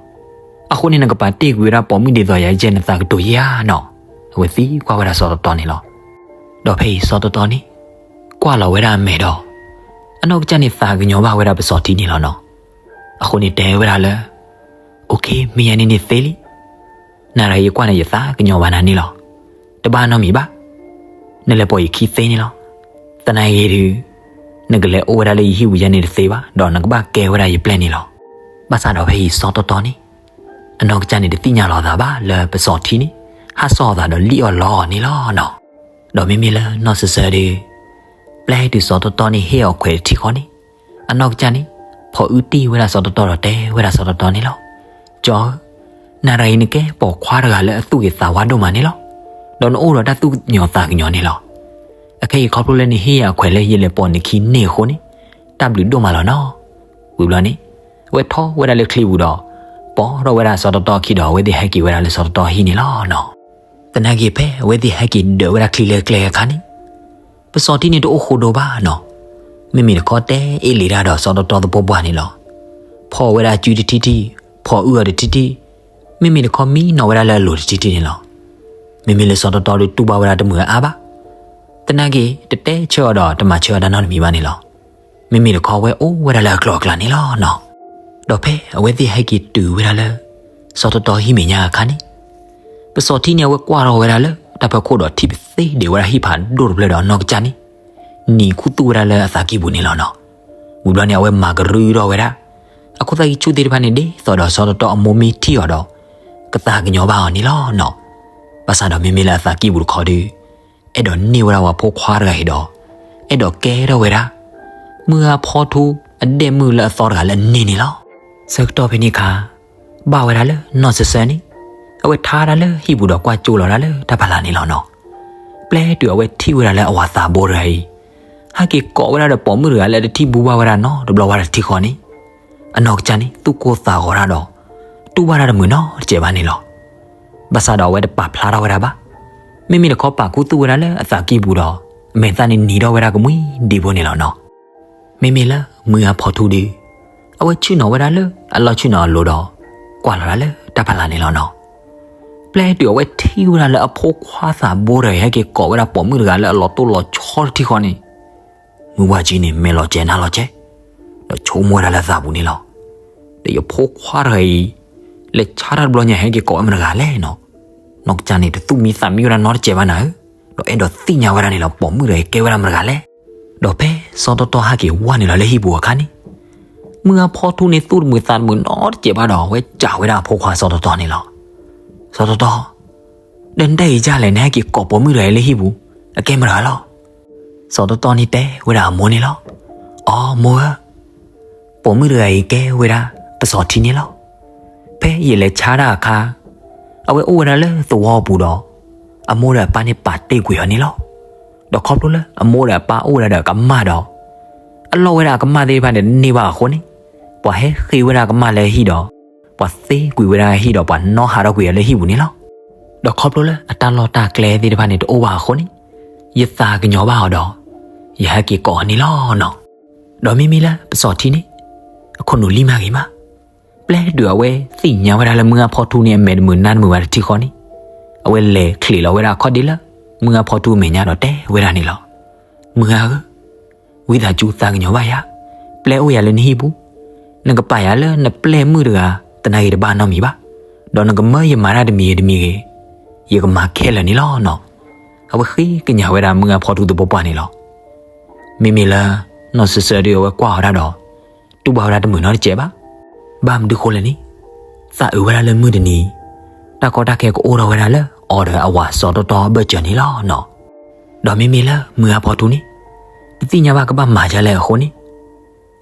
အဃိန့ၣ် နကပာ်တ့ၢ်ကွံာ်ဝဲဒၣ်ပိာ်မုၣ်ဒ်သိးယၤယဲ နသးကတိၤယါနီၤ. အဝဲသံကွၢ်ဝဲဒၣ်စီၤတီတီန့ၣ်လီၤ. ဒီးဖဲအံၤစီၤတီတီန့ၣ် ကွၢ်လီၤဝဲဒၣ်အမဲာ်ဒီး အနီၢ်ကစၢ်န့ၣ်သးကညီၤဘၣ်ဝဲဒၣ်ပစီၤထံန့ၣ်လီၤနီၤ. အဃိန့ၣ်တဲဝဲဒၣ်လၢ OK, မ့ၢ်ယဲန့ၣ်န့ၣ်သ့လံ. နၤရၤယကွၢ်န့ၣ် ယသးကညီၤဘၣ်နၤန့ၣ်လီၤ. တဘၣ်နီတမံၤဘၣ်. နလဲၤပိာ်ယခံသ့န့ၣ်လီၤ. သနာ်က့ဒုး နကလဲၤအိၣ်ဝဲဒၣ်လၢယဟံၣ်ပူၤယဲန့ၣ်တသ့ဘၣ်, ဒီးနကဘၣ်ကဲဝဲဒၣ်ယပျဲၢ်န့ၣ်လီၤ. ဘၣ်ဆၣ်ဒီးဖဲအံၤစီၤတီတီန့ၣ် အနီၢ်ကစၢ်န့ၣ်တသ့ၣ်ညါလီၤအသးဘၣ်လၢပစီၤထံန့ၣ် ဟးစိာ်အသးဒီးလံၣ်အီၣ်လီအီၣ်န့ၣ်လီၤနီၤ. ဒီးမ့မ့ၢ်လၢနီၢ်စၢၤစၢၤဒုး ပျဲတုၤစီၤတီတီန့ၣ်ဟ့ၣ်အီၤခွဲးတထံၣ်ဃီန့ၣ် အနီၢ်ကစၢ်န့ၣ် ဖီၣ်အုၣ်တ့ၢ်ဝဲဒၣ်စီၤတီတီဒီးတဲဝဲဒၣ်စီၤတီတီန့ၣ်လီၤ. ကၠီဧၢ, နၤရၤအံၤနကဲပိာ်ခွါတဂၤလၢအသူၣ်ဂ့ၤသးဝါဒိၣ်မးန့ၣ်လီၤ. ဒီးနအိၣ်ဒီးတၢ်သူၣ်ကညီၤသးကညီၤန့ၣ်လီၤ. အခဲအံၤခီဖျိလၢနဟ့ၣ်ယၤအခွဲးလၢယလဲၤပိာ်နခံန့ၢ်အဃိန့ၣ် တၢ်ဘျုးဒိၣ်မးလီၤနီၤ. ဝံၤဘျီန့ၣ် အဝဲထီၣ်ဝဲဒၣ်လၢချံပူၤဒီး ပိာ်ထီၣ်ဝဲဒၣ်စီၤတီတီအခံဒီး အဝဲသ့ၣ်ဟဲက့ၤဝဲဒၣ်လၢစီၤတီတီဟံၣ်န့ၣ်လီၤနီၤ. သနာ်က့ဖဲအဝဲသ့ၣ်ဟဲက့ၤဒၢးဝဲဒၣ်ချံလၢကျဲအခါန့ၣ် ပစီၤထံန့ၣ်တအိၣ်ဃိဒိဘၣ်နီၤ. မ့မ့ၢ်တခီတဲအ့ၣ်လံၤတၢ်ဒီးစီၤတီတီသပှၢ်ပှၢ်န့ၣ်လီၤ. ဖီၣ်ဝဲဒၣ်အစုတထံၣ်ထံၣ်, ဖီၣ်အုၣ်အီၤတထံၣ်ထံၣ်, မ့မ့ၢ်တခီမံနီၤဝဲဒၣ်လၢအလိၤတထံၣ်ထံၣ်န့ၣ်လီၤ. မ့မ့ၢ်လၢစီၤတီတီဒုးတူၢ်ဘၣ်ဝဲဒၣ်တမုာ်အါအါဘၣ်. သနာ်က့ တတဲဆၢအီၤဒီးတမၤဆၢအီၤတၢ်နီတမံၤဘၣ်န့ၣ်လီၤ. မ့မ့ၢ်တခီဝဲအိၣ်ဝဲဒၣ်လၢအကျိၤအကျဲန့ၣ်လီၤနီၤ. ဒီးဖဲအဝဲသ့ၣ်ဟဲက့ၤတုၤဝဲဒၣ်လၢ စီၤတီတီဟံၣ်မဲာ်ညါအခါန့ၣ် ပစီၤထံန့ၣ်အဝဲကွၢ်ထီၣ်ဝဲဒၣ်လၢတၢ်ဖီခိၣ်ဒီးထံၣ်ပသ့ဒံးဝဲဒၣ်ဟံၣ်ဖးဒိၣ်တဖျၢၣ်ဒီးအနီၢ်ကစၢ်န့ၣ် နံၤခူသူၣ်ဝဲဒၣ်လၢအသးကံၢ်ပူၤန့ၣ်လီၤနီၤ. ဝံၤဘျီန့ၣ် အဝဲမၤကရူၢ်ထီၣ်ဝဲဒၣ် အခိၣ်သၣ်ကံၢ်ဆူၣ်သ့ၣ်တဖၣ်န့ၣ်ဒ်သိးဒီးစီၤတီတီအမိၢ်မ့ၢ်ထံၣ်အီၤဒီး ကသးကညီၤဘၣ်အီၤန့ၣ်လီၤနီၤ. ဘၣ်ဆၣ်ဒီးမ့မ့ၢ်လၢအသးကံၢ်ပူၤတခီဒီး အဲၣ်ဒိးန့ၢ်ဝဲဒၣ်ပှၤဖိခွါတဂၤအံၤဒီး အဲၣ်ဒိးကဲထီၣ်ဝဲဒၣ် မုၢ်အါဖီထူအဒဲၣ်မုၣ်လၢအသီတဂၤလၢအန့ၢ်န့ၣ်လီၤ. ဆၢကတီၢ်ဖဲန့ၣ်အခါ ဘၣ်ဝဲဒၣ်လၢနီၢ်စၢၤစၢၤန့ၣ် အဝဲထါတၢ်လၢဟံၣ်ပူၤဒီးကွၢ်ကၠိလီၤဒၣ်လၢတၢ်ဖးလၢ်န့ၣ်လီၤနီၤ. ပျဲတုၤအဝဲထံၣ်ဝဲဒၣ်လၢအဝၤသးဘိတဂၤအံၤ ဟဲက့ၤကိးဝဲဒၣ်ဒီးပိာ်မုၣ်တဂၤလၢအတထံၣ်ဘူဘၣ်ဝဲဒၣ်နီတဘျီဝဲဒၣ်တထံၣ်ဃီန့ၣ် အနီၢ်ကစၢ်န့ၣ် သူၣ်ကိၢ်သးဂီၤတၢ်ဒီး တူၢ်ဘၣ်တၢ်တမုာ်နီတစဲးဘၣ်န့ၣ်လီၤ. ဘၣ်ဆၣ်ဒီးအဝဲတပာ်ဖျါထီၣ်ဝဲဒၣ်ဘၣ်. မ့မ့ၢ်တခီပာ်ခူသူၣ်ဝဲဒၣ်လၢအသးကံၢ်ပူၤဒီး အမဲာ်သၣ်န့ၣ်နံၤထီၣ်ဝဲဒၣ်ကမှံဒံးဖိန့ၣ်လီၤနီၤ. မ့မ့ၢ်လၢမုၢ်အါဖီထူဒီး အဝဲဆ့ၣ်နီၤဝဲဒၣ်လၢအလီၢ်ဆ့ၣ်နီၤအလိၤဒီး ကွၢ်လီၤဒၣ်လၢတၢ်ဖးလၢ်န့ၣ်လီၤနီၤ. ပျဲတုၤအဝဲထံၣ်ဝဲဒၣ်လၢအဖိခွါသးဘိတဂၤအံၤ ဟဲက့ၤကိးဝဲဒၣ်ပိာ်မုၣ်တဂၤလၢအလီၤတိၢ်လီၤဆီတထံၣ်ဃီန့ၣ် မုၢ်ဝါကၠံန့ၣ် မဲာ်လီၤစဲၤနါလီၤစဲၤ ဒီးဆိကမိၣ်ဝဲဒၣ်လၢအသးပူၤန့ၣ်လီၤ. ဒီးယဖိခွါတဂၤအံၤ လဲၤဆါတၢ်တဘျီညါ ဟဲက့ၤကိးဝဲမတၤတဂၤလဲၣ်နီၤ. နီၢ်ကစၢ်န့ၣ် တသူၣ်မံသးမံဝဲဒၣ်နီတစဲးဘၣ်နၤဧၢ, ဒီးအဲၣ်ဒိးသ့ၣ်ညါဝဲဒၣ်န့ၣ်လီၤ ပိာ်မုၣ်တဂၤအံၤကဲဝဲဒၣ်မတၤတဂၤလဲၣ်. ဒီးဖဲစီၤတီတီဟဲက့ၤဝဲန့ၣ်လီၤလၢဟံၣ်ပူၤအခါန့ၣ် မုၢ်အါဖီထူန့ၣ် သူၣ်တမုာ်သးတမုာ်နီတစဲးဘၣ်ဒီး အဝဲစံးဝဲဒၣ်အဖိခွါစီၤတီတီန့ၣ်လီၤ. စီၤတီတီ ဒီးနတၢ်အံၤဒ်လဲၣ် နဟဲက့ၤကိးပိာ်မုၣ်တဂၤအံၤလၢဟံၣ်ပူၤ အကဲမတၤတဂၤလီၤ. စီၤတီတီန့ၣ်တဲဝဲဒၣ်အမိၢ်န့ၣ်လီၤ. အိ မိၢ်ဧၢ, ပိာ်မုၣ်တဂၤအံၤကဲဝဲဒၣ် ပစီၤထံန့ၣ်လီၤ. ဖဲယလဲၤဆါတၢ်အခါ အဝဲအိၣ်ဝဲဒၣ်လၢသဝီပူၤဒီး အမိၢ်ဒီးအပၢ်န့ၣ်ပာ်တ့ၢ်ကွံာ်အီၤန့ၣ်လီၤ. ဒီးခီဖျိလၢအမိၢ်ဒီးအပၢ်အိၣ်ဝဲဒၣ်ဒီးအကမၢ်ဒီး အလီၢ်ဝဲဒၣ်အကမၢ်သ့ၣ်တဖၣ်န့ၣ်တန့ၢ်ဘၣ်အဃိန့ၣ် ပှၤဟဲဃ့ဝဲဒၣ်အကမၢ်လၢဟံၣ်ဒီး ပှၤသ့ကွံာ်ဝဲဒၣ်ဟံၣ်ဒီးပှၤနီၣ်ဟးထီၣ်ကွံာ်အီၤလၢဟံၣ်ပူၤန့ၣ်လီၤ. ဒီးခီဖျိလၢအတၢ်လီၢ်တၢ်ကျဲသ့ၣ်တဖၣ်န့ၣ်တအိၣ်ဘၣ်အဃိန့ၣ် ယသးကညီၤဘၣ်အီၤဒီး ယဟဲက့ၤကိးအီၤန့ၣ်လီၤနီၤ. ဒီးမ့မ့ၢ်လၢပစီၤထံန့ၣ် အခိၣ်နူာ်လံမးဂ့ၤမး ပျဲတုၤအဝဲသ့ၣ်ညါဝဲဒၣ်လၢမုၢ်အါဖီထူန့ၣ် အမဲာ်တမုာ်နါတမုာ်ဘၣ်တထံၣ်ဃီန့ၣ် အဝဲလဲၤချံးလီၤဝဲဒၣ်အခီၣ်ဒ့လၢ မုၢ်အါဖီထူအမဲာ်ညါဒီးတဲဝဲဒၣ်န့ၣ်လီၤ. မုၢ်အါဧၢ, ဝံသးစူၤသးကညီၤဘၣ်ယၤ, ပျဲအိၣ်ယၤလၢနဟံၣ်ပူၤ, နကပာ်ယၤလၢနပျဲၢ်မုၣ်တဂၤ သနာ်က့တဘၣ်နီတမံၤဘၣ်, ဒီးနကမၢယမၤတၢ်တမံၤဂ့ၤတမံၤဂ့ၤ, ယကမၤခဲလၢာ်န့ၣ်လီၤနီၤ. အဝဲဃ့ကညးဝဲဒၣ်မုၢ်အါဖီထူသပှၢ်ပှၢ်န့ၣ်လီၤ. မ့မ့ၢ်လၢ နီၢ်စၢၤစၢၤဒုးအဝဲကွၢ်ဝဲဒၣ်ဒီး တူၢ်ဘၣ်ဝဲဒၣ်တမုာ်နီတစဲးဘၣ်. ဘၣ်မနုၤဃိလဲၣ်န့ၣ်, သးအုးဝဲဒၣ်လၢမုၢ်တနံၤ တၢ်ကီတၢ်ခဲကအိၣ်ထီၣ်ဝဲဒၣ်လၢအီၤဒီးအဝၤစီၤတီတီအဘၢၣ်စၢၤန့ၣ်လီၤနီၤ. ဒီးမ့မ့ၢ်လၢမုၢ်အါဖီထူန့ၣ် တသ့ၣ်ညါဘၣ်ကဘၣ်မၤဒ်လဲၣ်အဃိန့ၣ်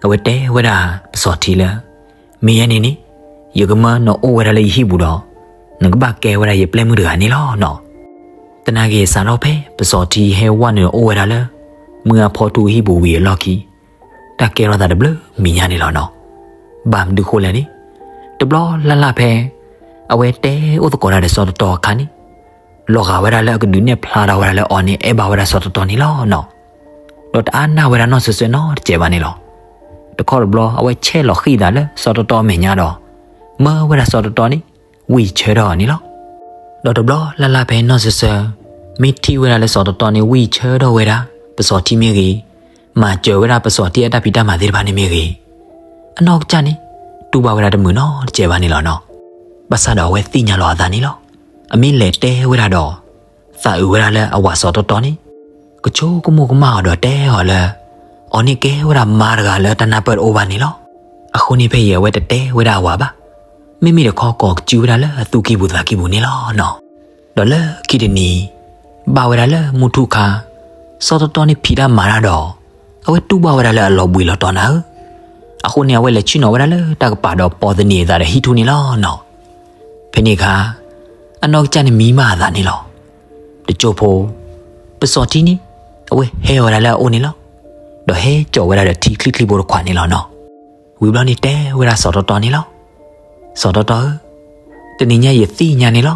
အဝဲတဲဝဲဒၣ်ပစီၤထံလၢ မ့ၢ်ယဲန့ၣ်န့ၣ် ယကမၢနအိၣ်ဝဲဒၣ်လၢယဟံၣ်ပူၤဒီး နကဘၣ်ကဲဝဲဒၣ်ယပျဲၢ်မုၣ်တဂၤန့ၣ်လီၤနီၤ. သနာ်က့စးထီၣ်ဖဲပစီၤထံဟဲဝဲနုာ်အိၣ်ဝဲဒၣ်လၢ မုၢ်အါဖီထူအဟံၣ်ပူၤဝံၤအလီၢ်ခံ တၢ်ကဲထီၣ်သးတဘျုးမံၤညါန့ၣ်လီၤနီၤ. ဘၣ်မနုၤဃိလဲၣ်န့ၣ်, တဘျီလၢ်လၢ်ဖဲ အဝဲတဲအိၣ်သကိးတၢ်ဒီးစီၤတီတီအခါန့ၣ် လီၤဂာ်ဝဲဒၣ်လၢအကဒုးနဲၣ်ဖျါထီၣ်ဝဲဒၣ်လၢအီၤန့ၣ် အဲၣ်ဘၣ်ဝဲဒၣ်စီၤတီတီန့ၣ်လီၤနီၤ. ဒီးတအါနၢ်ဝဲဒၣ်နီၢ်စၢၤစၢၤနီတစဲးဘၣ်န့ၣ်လီၤ. တခီတဘျီ အဝဲဆဲးလီၤဃံသးလၢစီၤတီတီမဲာ်ညါဒီး မၢဝဲဒၣ်စီၤတီတီန့ၣ် ဝံၢ်ဆၢထီၣ်အီၤန့ၣ်လီၤ. ဒီးတဘျီလၢ်လၢ်ဖဲနီၢ်စၢၤစၢၤ မ့ၢ်ထံၣ်ဝဲဒၣ်လၢစီၤတီတီန့ၣ် ဝံၢ်ဆၢထီၣ်ဝဲဒၣ် ပစီၤထံမ့ၢ်ဂ့ၤ, မၤစၢၤဝဲဒၣ်ပစီၤထံအတၢ်ဖံးတၢ်မၤသ့ၣ်တဖၣ်န့ၣ်မ့ၢ်ဂ့ၤ, အနီၢ်ကစၢ်န့ၣ် တူၢ်ဘၣ်ဝဲဒၣ်တမုာ်နီတစဲးဘၣ်န့ၣ်လီၤနီၤ. ဘၣ်ဆၣ်ဒီးအဝဲသ့ၣ်ညါလီၤအသးန့ၣ်လီၤ. အမ့ၢ်လဲၤတဲဝဲဒၣ်ဒီး သးအုးဝဲဒၣ်လၢအဝၤစီၤတီတီန့ၣ် ကဆိကမိၣ်ကမၣ်အီၤဒီးတဲအီၤလၢ အီၤန့ၣ်ကဲဝဲဒၣ်မါတဂၤလၢတၢ်နၢ်ပၢၢ်တအိၣ်ဘၣ်န့ၣ်လီၤ. အဃိန့ၣ်ဖဲအံၤအဝဲတတဲဝဲဒၣ်အဝၤဘၣ်. မ့မ့ၢ်တခီကိးကစုဝဲဒၣ်လၢအသူၣ်ကံၢ်ပူၤသးကံၢ်ပူၤန့ၣ်လီၤနီၤ. ဒီးလၢခံတနံၤ ဘၣ်ဝဲဒၣ်လၢမုၢ်ထူၣ်ခါ စီၤတီတီန့ၣ်ဖံးတၢ်မၤတၢ်ဒီး အဝဲတူၢ်ဘၣ်ဝဲဒၣ်လၢအလီၤဘှံးလီၤတီၤနၤဧၢ. အဃိန့ၣ် အဝဲလဲၤဆ့ၣ်နီၤဝဲဒၣ်လၢတၢ်ကပၤဒီးပိာ်သနံးအသးဒီးဟံၣ်ထူၣ်န့ၣ်လီၤနီၤ. ဖဲန့ၣ်အခါ အနီၢ်ကစၢ်န့ၣ်မံမၢ်အသးန့ၣ်လီၤ. တစိၢ်ဖိ ပစီၤထံန့ၣ် အဝဲဟဲဝဲဒၣ်လၢအအိၣ်န့ၣ်လီၤ. ဒီးဟဲစိာ်ဝဲဒၣ်ဒီးထံချံချံဖိတခွးန့ၣ်လီၤနီၤ. ဝံၤဘျီန့ၣ်တဲဝဲဒၣ်စီၤတီတီန့ၣ်လီၤ. စီၤတီတီဧၢ, တနံၤညါယသ့ၣ်ညါန့ၣ်လီၤ.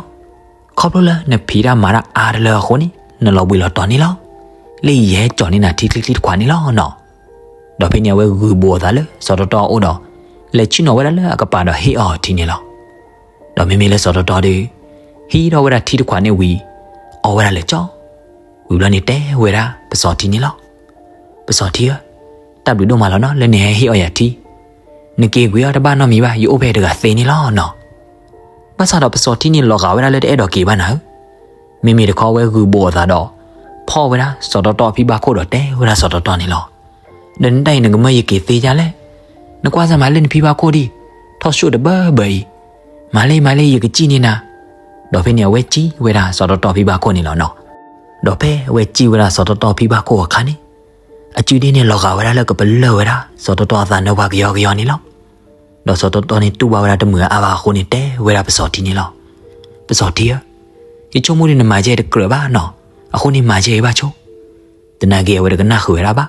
ခီဖျိလၢနဖံးတၢ်မၤတၢ်အါတလၢအဃိန့ၣ် နလီၤဘှံးလီၤတီၤန့ၣ်လီၤ. လၢယဟဲစိာ်န့ၢ်နၤထံချံချံတခွးန့ၣ်လီၤနီၤ. ဒီးဖဲန့ၣ်အဝဲဂုာ်ဘိးအသးလၢစီၤတီတီအအိၣ်ဒီး လဲၤဆ့ၣ်နီၤဝဲဒၣ်လၢအကပၤဒီးဟ့ၣ်အီၤထံန့ၣ်လီၤ. ဒီးမ့မ့ၢ်လၢစီၤတီတီဒီး ဟံးထီၣ်ဝဲဒၣ်ထံတခွးန့ၣ်ဝံၤ အီဝဲဒၣ်လၢာ်ကၠီ. ဝံၤဘျီန့ၣ်တဲဝဲဒၣ်ပစီၤထံန့ၣ်လီၤ. ပစီၤထံဧၢ, တၢ်ဘျုးဒိၣ်မးလီၤနီၤ လၢနဟဲဟ့ၣ်အီယၤထံ. နက့ၤကွံာ်အီၤတဘၣ်နီတမံၤဘၣ်, ယအိၣ်ဖဲတဂၤသ့န့ၣ်လီၤနီၤ. ဘၣ်ဆၣ်ဒီးပစီၤထံန့ၣ် လီၤဂာ်ဝဲဒၣ်လၢတအဲၣ်ဒိးက့ၤဘၣ်နၤဧၢ. မ့မ့ၢ်တခီဝဲဂုာ်ဘိးအသးဒီး ဖီၣ်ဝဲဒၣ်စီၤတီတီအဖံဘၣ်ခိၣ်ဒီးတဲဝဲဒၣ်စီၤတီတီန့ၣ်လီၤ. ဒီးနတၢ်အံၤနကမၢယက့ၤသ့ဒ်လဲၣ်. နကွၢ်စၢ်မၤလၢနဖံဘၣ်ခိၣ်ဒံး, ထီၣ်ဆှိၣ်တဘၢဘၢအံၤ. မၤလံ မၤလံ ယကစံၣ်န့ၢ်နၤ. ဒီးဖဲန့ၣ်အဝဲစံၣ်ဝဲဒၣ်စီၤတီတီဖံဘၣ်ခိၣ်န့ၣ်လီၤနီၤ. ဒီးဖဲအဝဲစံၣ်ဝဲဒၣ်စီၤတီတီဖံဘၣ်ခိၣ်အခါန့ၣ် အစုဒ့န့ၣ်လီၤဂာ်ဝဲဒၣ်လၢကပလၢၢ်ဝဲဒၣ် စီၤတီတီအသးနၢပှၤကယီကယီန့ၣ်လီၤ. ဒီးစီၤတီတီန့ၣ်တူၢ်ဘၣ်ဝဲဒၣ်တမုာ်အါဘၣ်အဃိန့ၣ်တဲဝဲဒၣ်ပစီၤထံန့ၣ်လီၤ. ပစီၤထံဧၢ, ယဆိကမိၣ်ဒ်နမၤကဲတကြၢးဘၣ်နီၤ, အဃိန့ၣ်မၤကဲအံၤဘၣ်ဆိ. သနာ်က့အဝဲတကနၣ်ဃုာ်ဝဲဒၣ်ဘၣ်.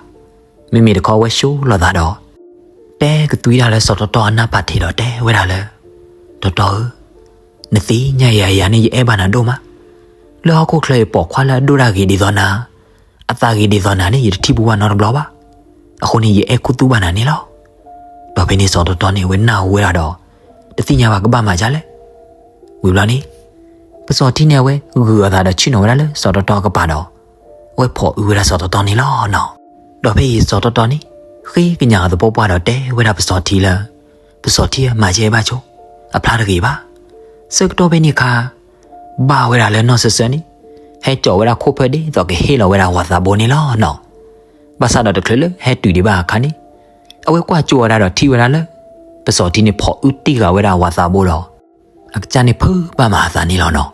မ့မ့ၢ်တခီဝဲဆိလီၤသးဒီး တဲကသွံတၢ်လၢစီၤတီတီအနၢ်ပၢၢ်ထံးဒီးတဲဝဲဒၣ်လၢ တီတီဧၢ, နသ့ၣ်ညါယၤယၤန့ၣ် ယအဲၣ်ဘၣ်နၤဒိၣ်မး. လၢဟီၣ်ခိၣ်ချၢအံၤပိာ်ခွါလၢအဒိၣ်တၢ်ဂ့ၤဒ်သိးနၤ, အသးဂ့ၤဒ်သိးနၤန့ၣ် ယတထံၣ်ဘူးဘၣ်နီတဘျီဘၣ်. အဃိန့ၣ် ယအဲၣ်ခူသူၣ်ဘၣ်နၤန့ၣ်လီၤ. ဒီးဖဲန့ၣ်စီၤတီတီန့ၣ် အဝဲနၢ်ဟူဝဲဒၣ်ဒီး တသ့ၣ်ညါဘၣ်ကဘၣ်မၤဒ်လဲၣ်. ဝံၤဘျီန့ၣ် ပစီၤထံန့ၣ် အဝဲဂုာ်အသးဒီးဆ့ၣ်နီၤဝဲဒၣ်လၢစီၤတီတီအကပၤဒီး အဝဲဖီၣ်အုဝဲဒၣ်စီၤတီတီန့ၣ်လီၤနီၤ. ဒီးဖဲအံၤစီၤတီတီန့ၣ် ဃ့ကညးအသပှၢ်ပှၢ်ဒီးတဲဝဲဒၣ်ပစီၤထံလၢ ပစီၤထံဧၢ မၤကဲဘၣ်ဆိ, အဖျါတဂ့ၤဘၣ်. ဆၢကတီၢ်ဖဲန့ၣ်အခါ ဘၣ်ဝဲဒၣ်လၢနီၢ်စၢၤစၢၤန့ၣ် ဟဲစိာ်ဝဲဒၣ်ခိၣ်ဖၢၣ်ဒ်သိးကဟ့ၣ်လီၤဝဲဒၣ်ဝၤသးဘိန့ၣ်လီၤနီၤ. ဘၣ်ဆၣ်ဒီးတချုးလၢဟဲတုၤဒံးဘၣ်အခါန့ၣ် အဝဲကွၢ်ကၠိဝဲဒၣ်ဒီးထံၣ်ဝဲဒၣ်လၢ ပစီၤထံန့ၣ်ဖီၣ်အုတံၢ်ဃာ်ဝဲဒၣ်အဝၤသးဘိဒီး အကစၢ်န့ၣ်ဖုးဘၣ်မးအသးန့ၣ်လီၤနီၤ.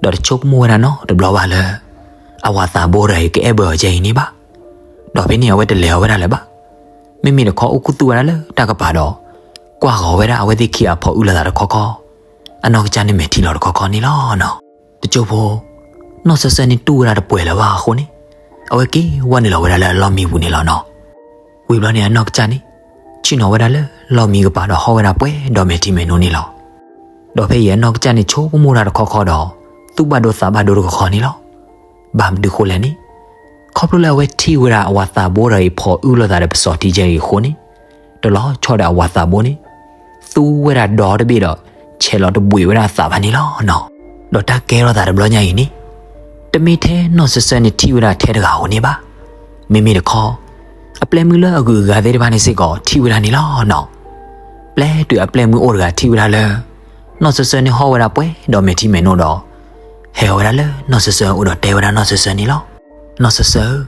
ဒီးတဆိကမိၣ်ဝဲဒၣ်နီတဘျီဘၣ်လၢ အဝၤသးဘိတဂၤအံၤကအဲၣ်ဘၢအီၤကဲအံၤန့ၣ်ဘၣ်. ဒီးဖဲန့ၣ်အဝဲတလဲၤအီၤဝဲဒၣ်လၢၤဘၣ်. မ့မ့ၢ်တခီအိၣ်ခူသူၣ်ဝဲဒၣ်လၢတၢ်ကပၤဒီး ကွၢ်ဃီၤဝဲဒၣ်အဝဲသ့ၣ်ခံဂၤဖီၣ်အုလီၤသးတခီခီ, အနီၢ်ကစၢ်န့ၣ်မဲာ်ထံလီၤတခီခီန့ၣ်လီၤနီၤ. တကၠိဖိ နီၢ်စၢၤစၢၤန့ၣ်တူၢ်ဝဲဒၣ်တပှဲၤလၢၤဘၣ်အဃိန့ၣ် အဝဲက့ၤဝဲနုာ်လီၤဝဲဒၣ်လၢအလီၢ်မံပူၤန့ၣ်လီၤနီၤ. ဝံၤဘျီန့ၣ်အနီၢ်ကစၢ်န့ၣ် ဆ့ၣ်နီၤဝဲဒၣ်လၢလီၢ်မံကပၤဒီးဟီၣ်ဝဲဒၣ်ပှဲၤဒီးမဲာ်ထံမဲာ်နိန့ၣ်လီၤ. ဒီးဖဲအံၤအနီၢ်ကစၢ်န့ၣ်ဆိကမိၣ်တၢ်တခီခီဒီး သူၣ်ဘၣ်ဒိသးဘၣ်ဒိတခီခီန့ၣ်လီၤ. ဘၣ်မနုၤဃိလဲၣ်န့ၣ် ခီဖျိလၢအဝဲထံၣ်ဝဲဒၣ်အဝၤသးဘိဒီးအံၤဖီၣ်အုလီၤသးဒီးပစီၤထံကဲအံၤအဃိန့ၣ် တလီၤဆီဒီးအဝၤသးဘိန့ၣ် သူဝဲဒၣ်ဒီတဘ့ၣ်ဒီး ဆဲးလီၤတဘှံးဝဲဒၣ်အသးဘၣ်န့ၣ်လီၤနီၤ. ဒီးတၢ်ကဲထီၣ်သးတဘျီညါအံၤန့ၣ် တမ့ၢ်ထဲနီၢ်စၢၤစၢၤန့ၣ်ထံၣ်ဝဲဒၣ်ထဲတဂၤဧိၤန့ၣ်ဘၣ်. မ့မ့ၢ်တခီ အပျဲၢ်မုၣ်လၢအဂုၤအဂၤသ့ၣ်တဖၣ်န့ၣ်စ့ၢ်ကီးထံၣ်ဝဲဒၣ်န့ၣ်လီၤနီၤ. ပျဲတုၤအပျဲၢ်မုၣ်အိၣ်တဂၤထံၣ်ဝဲဒၣ်လၢ နီၢ်စၢၤစၢၤန့ၣ်ဟီၣ်ဝဲဒၣ်ပှဲၤဒီးမဲာ်ထံမဲာ်နိဒီး ဟဲဝဲဒၣ်လၢနီၢ်စၢၤစၢၤအအိၣ်ဒီးတဲဝဲဒၣ်နီၢ်စၢၤစၢၤန့ၣ်လီၤ. နီၢ်စၢၤစၢၤ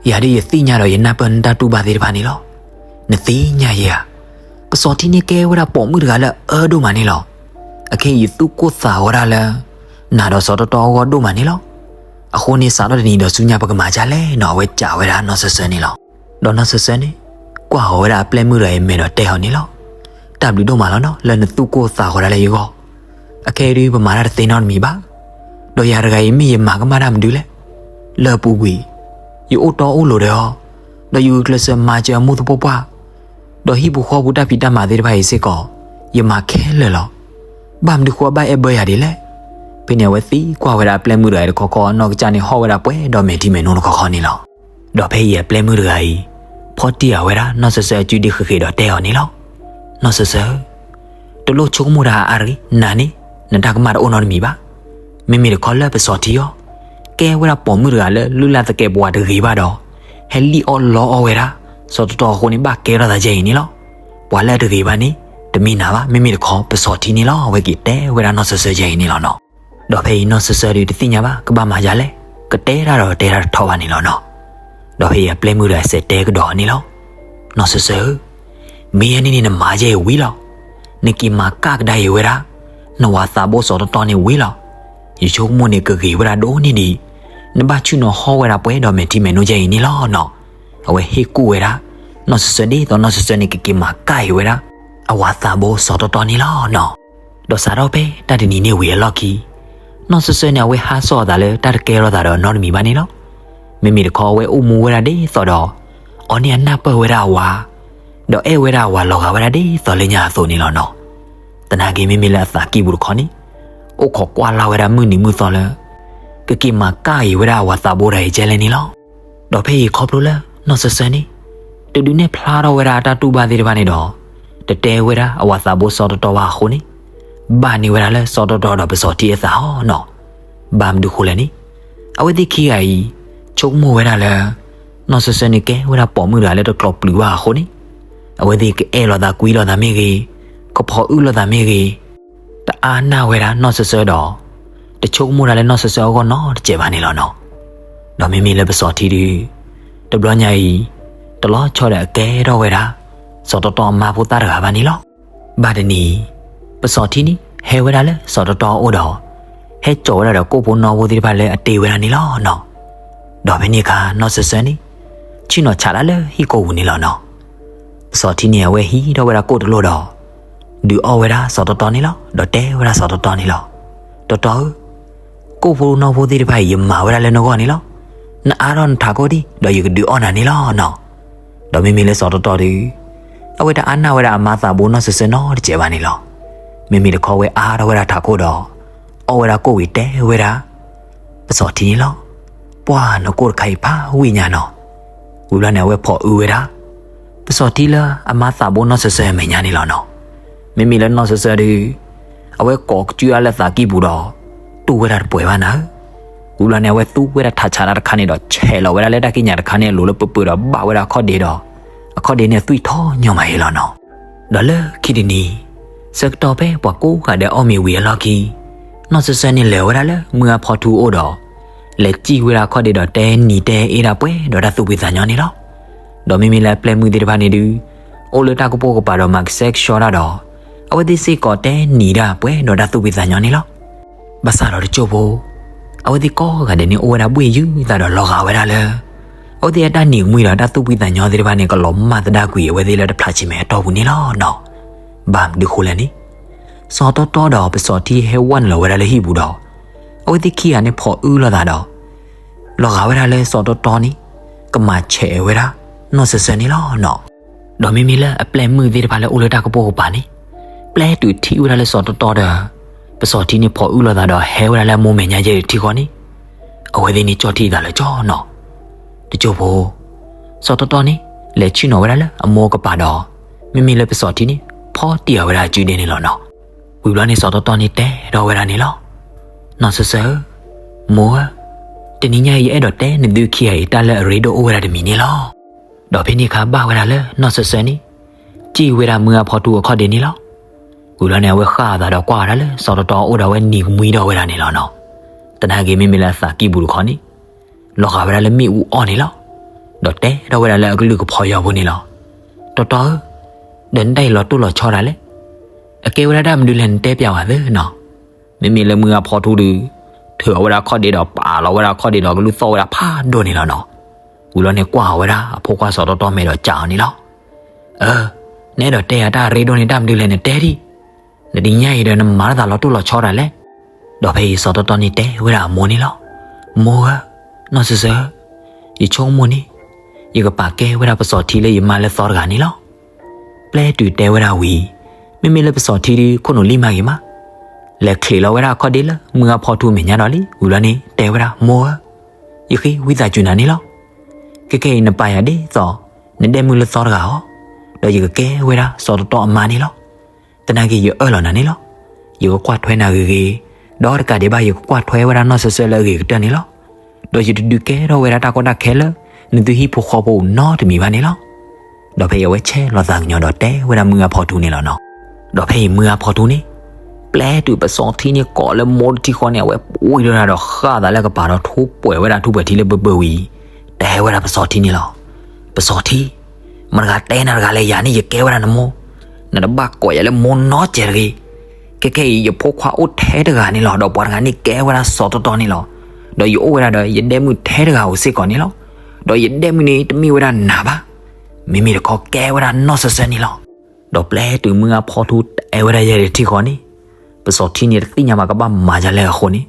ဧၢ, ယၤဒ်ယသ့ၣ်ညါဒီးယနၢ်ပၢၢ်နတၢ်တူၢ်ဘၣ်သ့ၣ်တဖၣ်န့ၣ်လီၤ. နသ့ၣ်ညါယၤဧါ, ပစီၤထံန့ၣ်ကဲဝဲဒၣ်ပိာ်မုၣ်တဂၤလၢအအၢဒိၣ်မးန့ၣ်လီၤ. အခဲအံၤယသူၣ်ကိၢ်သးဂီၤဒၣ်လၢ နၤဒီးစီၤတီတီအဂီၢ်ဒိၣ်မးန့ၣ်လီၤ. အဃိန့ၣ်စးထီၣ်တနံၤဒီးဆူညါပကမၤဒ်လဲၣ်နီၤ အဝဲစံးဝဲဒၣ်နီၢ်စၢၤစၢၤန့ၣ်လီၤ. ဒီးနီၢ်စၢၤစၢၤန့ၣ် ကွၢ်ဃီၤဝဲဒၣ်အပျဲၢ်မုၣ်တဂၤအံၤမဲာ်ဒီးတဲအီၤန့ၣ်လီၤ. တၢ်ဘျုးဒိၣ်မးလီၤနီၤ လၢနသူၣ်ကိၢ်သးဂီၤဒၣ်လၢယဂီၢ်. အခဲအံၤဒ်ပမၤတၢ်တသ့နီတမံၤဘၣ်. ဒီးယၤတဂၤအံၤမ့ၢ်ယမၤကမၣ်တၢ်မနုၤလဲၣ်. လၢအပူၤကွံာ် ယအိၣ်တီအိၣ်လိၤဒီးအီၤ, ဒီးယဂုာ်ကျဲးစၢးမၤစၢၤအမိၢ်သပှၢ်ပှၢ်, ဒီးဟံၣ်ပူၤဃီပူၤတၢ်ဖံးတၢ်မၤသ့ၣ်တဖၣ်အံၤစ့ၢ်ကီး ယမၤခဲလၢာ်လီၤ. ဘၣ်မနုၤဃိအဘၣ်အဲၣ်ဘၢယၤဒ်လဲၣ်. ဖဲန့ၣ်အဝဲသံကွၢ်ဝဲဒၣ်အပျဲၢ်မုၣ်တဂၤအံၤတခီခီ အနီၢ်ကစၢ်န့ၣ်ဟီၣ်ဝဲဒၣ်ပှဲၤဒီးမဲာ်ထံမဲာ်နိတခီခီန့ၣ်လီၤ. ဒီးဖဲအံၤအပျဲၢ်မုၣ်တဂၤအံၤ ဖီၣ်တံၢ်အဝဲဒၣ်နီၢ်စၢၤစၢၤအစုဒ့ဃ့ဃ့ဒီးတဲအီၤန့ၣ်လီၤ. နီၢ်စၢၤစၢၤဧၢ, တလိၣ်ဆိကမိၣ်တၢ်အါရံၤနၤန့ၣ်, နတၢ်ကမၣ်တအိၣ်နီတမံၤဘၣ်. မ့မ့ၢ်တခီလၢပစီၤထံအီၤ ကဲဝဲဒၣ်ပိာ်မုၣ်တဂၤလၢလုၢ်လၢ်သကဲးပဝးတဂ့ၤဘၣ်ဒီး ဟဲလံၣ်အီၣ်လီအီၣ်ဝဲဒၣ် စီၤတီတီအဃိန့ၣ် ဘၣ်ကဲထီၣ်သးယဲအံၤန့ၣ်လီၤ. ပှၤလၢအတဂ့ၤဘၣ်န့ၣ် တမ့ၢ်နၤဘၣ်, မ့မ့ၢ်တခီပစီၤထံန့ၣ်လီၤ. အဝဲက့ၤတဲဝဲဒၣ်နီၢ်စၢၤစၢၤယဲအံၤန့ၣ်လီၤနီၤ. ဒီးဖဲအံၤနီၢ်စၢၤစၢၤဒုးတသ့ၣ်ညါဘၣ် ကဘၣ်မၤယၤလဲၣ်, ကတဲတၢ်ဒီးတဲတၢ်တထီဘၣ်န့ၣ်လီၤနီၤ. ဒီးဖဲအံၤအပျဲၢ်မုၣ်ဒီးအစဲးတဲကဒီးန့ၣ်လီၤ. နီၢ်စၢၤစၢၤဧၢ, မ့ၢ်အန့ၣ်န့ၣ်နမၤယဲအံၤဝံၤလီၤ. နက့ၤမၤကၣ်ကဒါအံၤဝဲဒၣ် နဝၤသးဘိစီၤတီတီန့ၣ်ဝံၤလီၤ. ယဆိကမိၣ်န့ၣ်ကဂ့ၤဝဲဒၣ်ဒိၣ်န့ၢ်ဒံး နဘၣ်ဆ့ၣ်နီၤဟီၣ်ဝဲဒၣ်ပှဲၤဒီးမဲာ်ထံမဲာ်နိယဲအံၤန့ၣ်လီၤနီၤ. အဝဲဟ့ၣ်ကူၣ်ဝဲဒၣ် နီၢ်စၢၤစၢၤဒ်သိးနီၢ်စၢၤစၢၤန့ၣ် ကက့ၤမၤကၣ်အံၤဝဲဒၣ် အဝၤသးဘိစီၤတီတီန့ၣ်လီၤနီၤ. ဒီးစးထီၣ်ဖဲတၢ်တနံၤန့ၣ်ဝံၤအလီၢ်ခံ နီၢ်စၢၤစၢၤန့ၣ် အဝဲဟးစိာ်အသးလၢတၢ်တကဲထီၣ်သးဒီးနီတမံၤဘၣ်န့ၣ်လီၤ. မ့မ့ၢ်တခီအဝဲအိၣ်မူဝဲဒၣ်ဒ်သိးဒီး အီၤန့ၣ်အနၢ်ပၢၢ်ဝဲဒၣ်အဝၤ ဒီးအဲၣ်ဝဲဒၣ်အဝၤလီၤဂာ်ဝဲဒၣ်ဒ်သိးလၢညါအသိးန့ၣ်လီၤနီၤ. သနာ်က့မ့မ့ၢ်လၢအသးကံၢ်ပူၤတခီန့ၣ် အိၣ်ခိးကွၢ်လၢ်ဝဲဒၣ်မုၢ်နံၤမုၢ်သီလၢ ကက့ၤမၤကၣ်အံၤဝဲဒၣ်အဝၤသးဘိတၢ်အံၤကဲလဲၣ်န့ၣ်လီၤ. ဒီးဖဲအံၤခီဖျိလၢနီၢ်စၢၤစၢၤန့ၣ် တဒုးနဲၣ်ဖျါထီၣ်ဝဲဒၣ်အတၢ်တူၢ်ဘၣ်သ့ၣ်တဖၣ်န့ၣ်ဒီး တတဲဝဲဒၣ်အဝၤသးဘိစီၤတီတီဘၣ်အဃိန့ၣ် ဘၣ်န့ၢ်ဝဲဒၣ်လၢစီၤတီတီဒီးပစီၤထံအသးအီၤနီၤ. ဘၣ်မနုၤဃိလဲၣ်န့ၣ် အဝဲသ့ၣ်ခံဂၤအံၤ ဆိကမိၣ်ဝဲဒၣ်လၢ နီၢ်စၢၤစၢၤန့ၣ်ကဲဝဲဒၣ်ပိာ်မုၣ်တဂၤလၢတကျိးပျုၤဘၣ်အဃိန့ၣ် အဝဲသ့ၣ်ကအဲၣ်လိာ်သးကွံလိာ်သးမ့ၢ်ဂ့ၤ, ကဖီၣ်အုၣ်လိာ်သးမ့ၢ်ဂ့ၤ တအါနၢ်ဝဲဒၣ်နီၢ်စၢၤစၢၤဒီး တဆိကမိၣ်တၢ်လၢနီၢ်စၢၤစၢၤအဂီၢ်နီတစဲးဘၣ်န့ၣ်လီၤနီၤ. ဒီးမ့မ့ၢ်လၢပစီၤထံဒုး တဘျီညါအံၤ တလီၤဆီဒီးအကဲထီၣ်ဝဲဒၣ် စီၤတီတီအမါဖိသၣ်တဂၤဘၣ်န့ၣ်လီၤ. ဘၣ်တနံၤ ပစီၤထံန့ၣ် ဟဲဝဲဒၣ်လၢစီၤတီတီအအိၣ်ဒီး ဟဲစိာ်ဝဲဒၣ်ဒီးကိၣ်ဖိနီၣ်ဖိသ့ၣ်တဖၣ်လၢအတ့ဝဲဒၣ်န့ၣ်လီၤနီၤ. ဒီးဖဲန့ၣ်အခါ နီၢ်စၢၤစၢၤန့ၣ် ဆ့ၣ်နီၤဆးတၢ်လၢဟံၣ်ကိၢ်ပူၤန့ၣ်လီၤနီၤ. ပစီၤထံန့ၣ် အဝဲဟံးထီၣ်ဝဲဒၣ်ကိၣ်တလိၣ်ဒီး ဒုးအီၣ်ဝဲဒၣ်စီၤတီတီန့ၣ်လီၤ. ဒီးတဲဝဲဒၣ်စီၤတီတီန့ၣ်လီၤ. တီတီဧၢ, ကိၣ်ဖိနီၣ်ဖိသ့ၣ်တဖၣ်အံၤ ယမၤဝဲဒၣ်လၢနဂီၢ်န့ၣ်လီၤ. နအါထီၣ်နထးခိၣ်ဒံး ဒီးယကဒုးအီၣ်နၤန့ၣ်လီၤနီၤ. ဒီးမ့မ့ၢ်လၢစီၤတီတီဒုး အဝဲတအါနၢ်ဝဲဒၣ်အမါသးဘိနီၢ်စၢၤစၢၤနီတစဲးဘၣ်န့ၣ်လီၤ. မ့မ့ၢ်တခီဝဲအါထီၣ်ဝဲဒၣ်ထးခိၣ်ဒီး အီၣ်ဝဲဒၣ်ကိၣ်ဝံၤတဲဝဲဒၣ် ပစီၤထံန့ၣ်လီၤ. ပှၢ်နကိၣ်တခါအံၤဖးဝံၣ်ညါနီၤ. ဝံၤဘျီန့ၣ် အဝဲဖီၣ်အုၣ်ဝဲဒၣ် ပစီၤထံလၢအမါသးဘိနီၢ်စၢၤစၢၤအမဲာ်ညါန့ၣ်လီၤနီၤ. မ့မ့ၢ်လၢနီၢ်စၢၤစၢၤဒုး အဝဲကိးကစုၣ်အါလၢသးကံၢ်ပူၤဒီး တူၢ်ဝဲဒၣ်တပှဲၤဘၣ်နၤဧၢ. ဝံၤဘျီန့ၣ် အဝဲသူဝဲဒၣ်ထးဆးတၢ်တခါန့ၣ်ဒီး ဆဲးလီၤဝဲဒၣ်လၢတၢ်ကံၢ်ညါတခါန့ၣ်အလိၤလၢပၢၢ်ပၢၢ်ဒီးဘၣ်ဝဲဒၣ်အခီၣ်ဒ့ဒီး အခီၣ်ဒ့န့ၣ်သွံၣ်ထီၣ်ညီမးအံၤလီၤနီၤ. ဒီးလၢခံတနံၤ ဆၢကတီၢ်ဖဲပှၤကိးဂၤဒဲးအီၣ်မ့ၤဝံၤအလီၢ်ခံ နီၢ်စၢၤစၢၤန့ၣ်လဲၤဝဲဒၣ်လၢမုၢ်အါဖီထူအအိၣ်ဒီး လဲၤစံၣ်ဝဲဒၣ်အခီၣ်ဒ့ဒီးတဲနံၤတဲအ့ဒၣ်ပှဲၤဒီးတၢ်သူၣ်ဖှံသးညီန့ၣ်လီၤ. ဒီးမ့မ့ၢ်လၢအပျဲၢ်မုၣ်သ့ၣ်တဖၣ်န့ၣ်ဒုး အိၣ်လၢတၢ်ကပိာ်ကပၤဒီးမၤကဆှဲကဆှီတၢ်ဒီး အဝဲသ့ၣ်စ့ၢ်ကီးတဲနံၤဒၣ်ပှဲၤဒီးတၢ်သူၣ်ဖှံသးညီန့ၣ်လီၤ. ဘၣ်ဆၣ်ဒီးတစိၢ်ဖိ အဝဲသ့ၣ်ကိးဂၤဒဲးန့ၣ်အိၣ်ဝဲဒၣ်ဘှ့ၣ်ယုၢ်သးဒီးလီၤဂာ်ဝဲဒၣ်လၢ အဝဲသ့ၣ်အတၢ်နံၤကမှံဒီးတၢ်သူၣ်ဖှံသးညီသ့ၣ်တဖၣ်န့ၣ် ကလီၤမၢ်သဒၣ်ကွံာ်အဝဲသ့ၣ်လၢတဖျါဆံးမဲာ်အတီၢ်ပူၤန့ၣ်လီၤနီၤ. ဘၣ်မနုၤဃိလဲၣ်န့ၣ် စီၤတီတီဒီးပစီၤထံဟဲဝဲနုာ်လီၤဝဲဒၣ်လၢဟံၣ်ပူၤဒီး အဝဲသ့ၣ်ခံဂၤန့ၣ်ဖီၣ်အုၣ်လိာ်သးဒီး လီၤဂာ်ဝဲဒၣ်လၢစီၤတီတီန့ၣ် ကမၤဆဲးဝဲဒၣ် နီၢ်စၢၤစၢၤန့ၣ်လီၤနီၤ. ဒီးမ့မ့ၢ်လၢအပျဲၢ်မုၣ်သ့ၣ်တဖၣ်လၢအိၣ်လၢတၢ်ကပိာ်ကပၤန့ၣ် ပျဲတုၤထံၣ်ဝဲဒၣ်လၢစီၤတီတီဒီး ပစီၤထံန့ၣ်ဖီၣ်အုၣ်လိာ်သးဒီး ဟဲဝဲဒၣ်လၢအမိၢ်မဲာ်ညါယဲၢ်ထံဃီန့ၣ် အဝဲသ့ၣ်န့ၣ်ကၠီၣ်ထံသးလၢကၠီနီၤ. တစိၢ်ဖိ စီၤတီတီန့ၣ် လဲၤဆ့ၣ်နီၤဝဲဒၣ်လၢအမိၢ်ကပၤဒီး မ့မ့ၢ်လၢပစီၤထံန့ၣ် ဖီတံၢ်အဝဲဒၣ်အစုဒ့န့ၣ်လီၤနီၤ. ဝံၤဘျီန့ၣ် စီၤတီတီန့ၣ်တဲထီၣ်ဝဲဒၣ်န့ၣ်လီၤ. နီၢ်စၢၤစၢၤဧၢ, မိၢ်ဧၢ, တနံၤညါအံၤ ယအဲၣ်ဒိးတဲနသုခံဂၤအံၤ တၢ်လၢအရ့ဒိၣ်အိၣ်ဝဲဒၣ်တမံၤန့ၣ်လီၤ. ဒီးဖဲန့ၣ်အခါဘၣ်ဝဲဒၣ်လၢနီၢ်စၢၤစၢၤန့ၣ် စံၣ်ဝဲဒၣ်မုၢ်အါဖီထူအခီၣ်ဒ့န့ၣ်လီၤ. ဝံၤဘျီန့ၣ် အဝဲဃၣ်အသးဒီးကွၢ်ဝဲဒၣ်လၢစီၤတီတီအအိၣ်ဒီး အဝဲနံၤကမှံထီၣ်ဝဲဒၣ်န့ၣ်လီၤနီၤ. သနာ်က့မ့မ့ၢ်လၢအသးကံၢ်ပူၤတခီန့ၣ် လီၤဂာ်ဝဲဒၣ်လၢမ့ၣ်အူအီၣ်န့ၣ်လီၤ. ဒီးတဲထီၣ်ဝဲဒၣ်လၢအကလုၢ်ကဖီယီၤဖိန့ၣ်လီၤ. တီတီဧၢ, ဒီးနတၢ်အံၤလီၤတိၢ်လီၤဆီဒၣ်လဲာ်, အကဲဝဲဒၣ်တၢ်မနုၤလဲၣ်နတဲပျးဝဲသ့နီၤ. မ့မ့ၢ်လၢမုၢ်အါဖီထူဒုး ထုးအီၤဝဲဒၣ်ခီၣ်ဒ့ဒီး ပာ်လီၤဝဲဒၣ်ခီၣ်ဒ့ဒီး ကလုၢ်သီၣ်ဝဲဒၣ်ဖးဒိၣ်န့ၣ်လီၤနီၤ. ဝံၤလီၤန့ၣ်ကွၢ်အီၤဝဲဒၣ်အဖိခွါစီၤတီတီမဲာ်ဒီးစံးအီၤန့ၣ်လီၤ. အၢ, နအဲၣ်ဒိးတဲယၤတၢ်အရ့ဒိၣ်န့ၣ် တၢ်မနုၤလဲၣ်နတဲဒံး. နတနံၤညါအံၤဒီးနမၤလၢသးလီၤတိၢ်လီၤဆီဒၣ်လဲာ်. ဒီးဖဲအံၤစီၤတီတီန့ၣ်တဲဝဲဒၣ်အမိၢ်န့ၣ်လီၤ. မိၢ်ဧၢ, နီၢ်စၢၤစၢၤဧၢ, ယဆိကမိၣ်န့ၣ် ယကပာ်ကဲဝဲဒၣ်ပစီၤထံလၢယမါလၢသီတဂၤန့ၣ်လီၤ. ပျဲတုၤတဲဝဲဒၣ်ဝံၤ မ့မ့ၢ်လၢပစီၤထံဒုးခိၣ်နူာ်လံမးဂ့ၤမး လဲၤချံးလီၤဝဲဒၣ်အခီၣ်ဒ့လၢမုၢ်အါဖီထူမဲာ်ညါဒီးလံ. ဝံၤလီၤန့ၣ်တဲဝဲဒၣ် မိၢ်ဧၢ, ယဃ့ဝံသးစူၤနၤန့ၣ်လီၤ. ခဲကနံၣ်အံၤနပာ်ယၤဒ်သိး နဒဲၣ်မုၣ်လၢသီတဂၤအီၤ, ဒီးယကကဲဝဲဒၣ်စီၤတီတီအမါန့ၣ်လီၤ. သနာ်က့ယအၢၣ်လီၤနၤန့ၣ်လီၤ. ယကကွၢ်ထွဲနၤဂ့ၤဂ့ၤ, ဒီးတကးဒံးဘၣ်ယကကွၢ်ထွဲဝဲဒၣ်နီၢ်စၢၤစၢၤလၢအဂ့ၤကတၢၢ်န့ၣ်လီၤ. ဒီးယတဒုးကဲထီၣ်ဝဲဒၣ်တၢ်ကီတၢ်ခဲလၢ နသုဟံၣ်ဖိဃီဖိနီတမံၤဘၣ်န့ၣ်လီၤ. ဒီးဖဲအံၤအဝဲဆဲးလီၤသးကညီၤဒီးတဲဝဲဒၣ်မုၢ်အါဖီထူန့ၣ်လီၤနီၤ. ဒီးဖဲအံၤမုၢ်အါဖီထူန့ၣ် ပျဲတုၤပစီၤထံန့ၣ်ကိးလၢမိၢ်တထံဃီန့ၣ် အဝဲပှ့ၤထီၣ်တၢ်ဒီးဃၣ်သးလၢကပၤဒီးထိၣ်ပှဲၤဝဲဒၣ်ထူၣ်ပှဲၤထံလၢဘၢဘၢဝံၤ တဲဝဲဒၣ်ပစီၤထံန့ၣ်လီၤ. ပစီၤထံ, မတၤတဂၤတဲနၤတဂၤလဲၣ်, ယၤန့ၣ်ယကဲဝဲဒၣ်နမိၢ်, နတဘၣ်ကိးယၤလၢမိၢ်နီတစဲးတဂ့ၤ. ခဲကနံၣ်အံၤယဖိခွါအိၣ်ထဲတဂၤန့ၣ်လီၤ, ဒီးပှၤတဂၤန့ၣ်ကဲဝဲဒၣ်စီၤတီတီန့ၣ်လီၤ. ဒီးယအိၣ်ဝဲဒၣ်ဒီးယဒဲၣ်မုၣ်ထဲတဂၤဧိၤစ့ၢ်ကီးန့ၣ်လီၤ. ဒီးယဒဲၣ်မုၣ်န့ၣ်တမ့ၢ်ဝဲဒၣ်နၤဘၣ်, မ့မ့ၢ်တခီကဲဝဲဒၣ်နီၢ်စၢၤစၢၤန့ၣ်လီၤ. ဒီးပျဲတုၤမုၢ်အါဖီထူတဲဝဲဒၣ်ယဲၢ်တထံဃီန့ၣ်, ပစီၤထံန့ၣ်တသ့ၣ်ညါဘၣ်ကဘၣ်မၤဒ်လဲၣ်အဃိန့ၣ်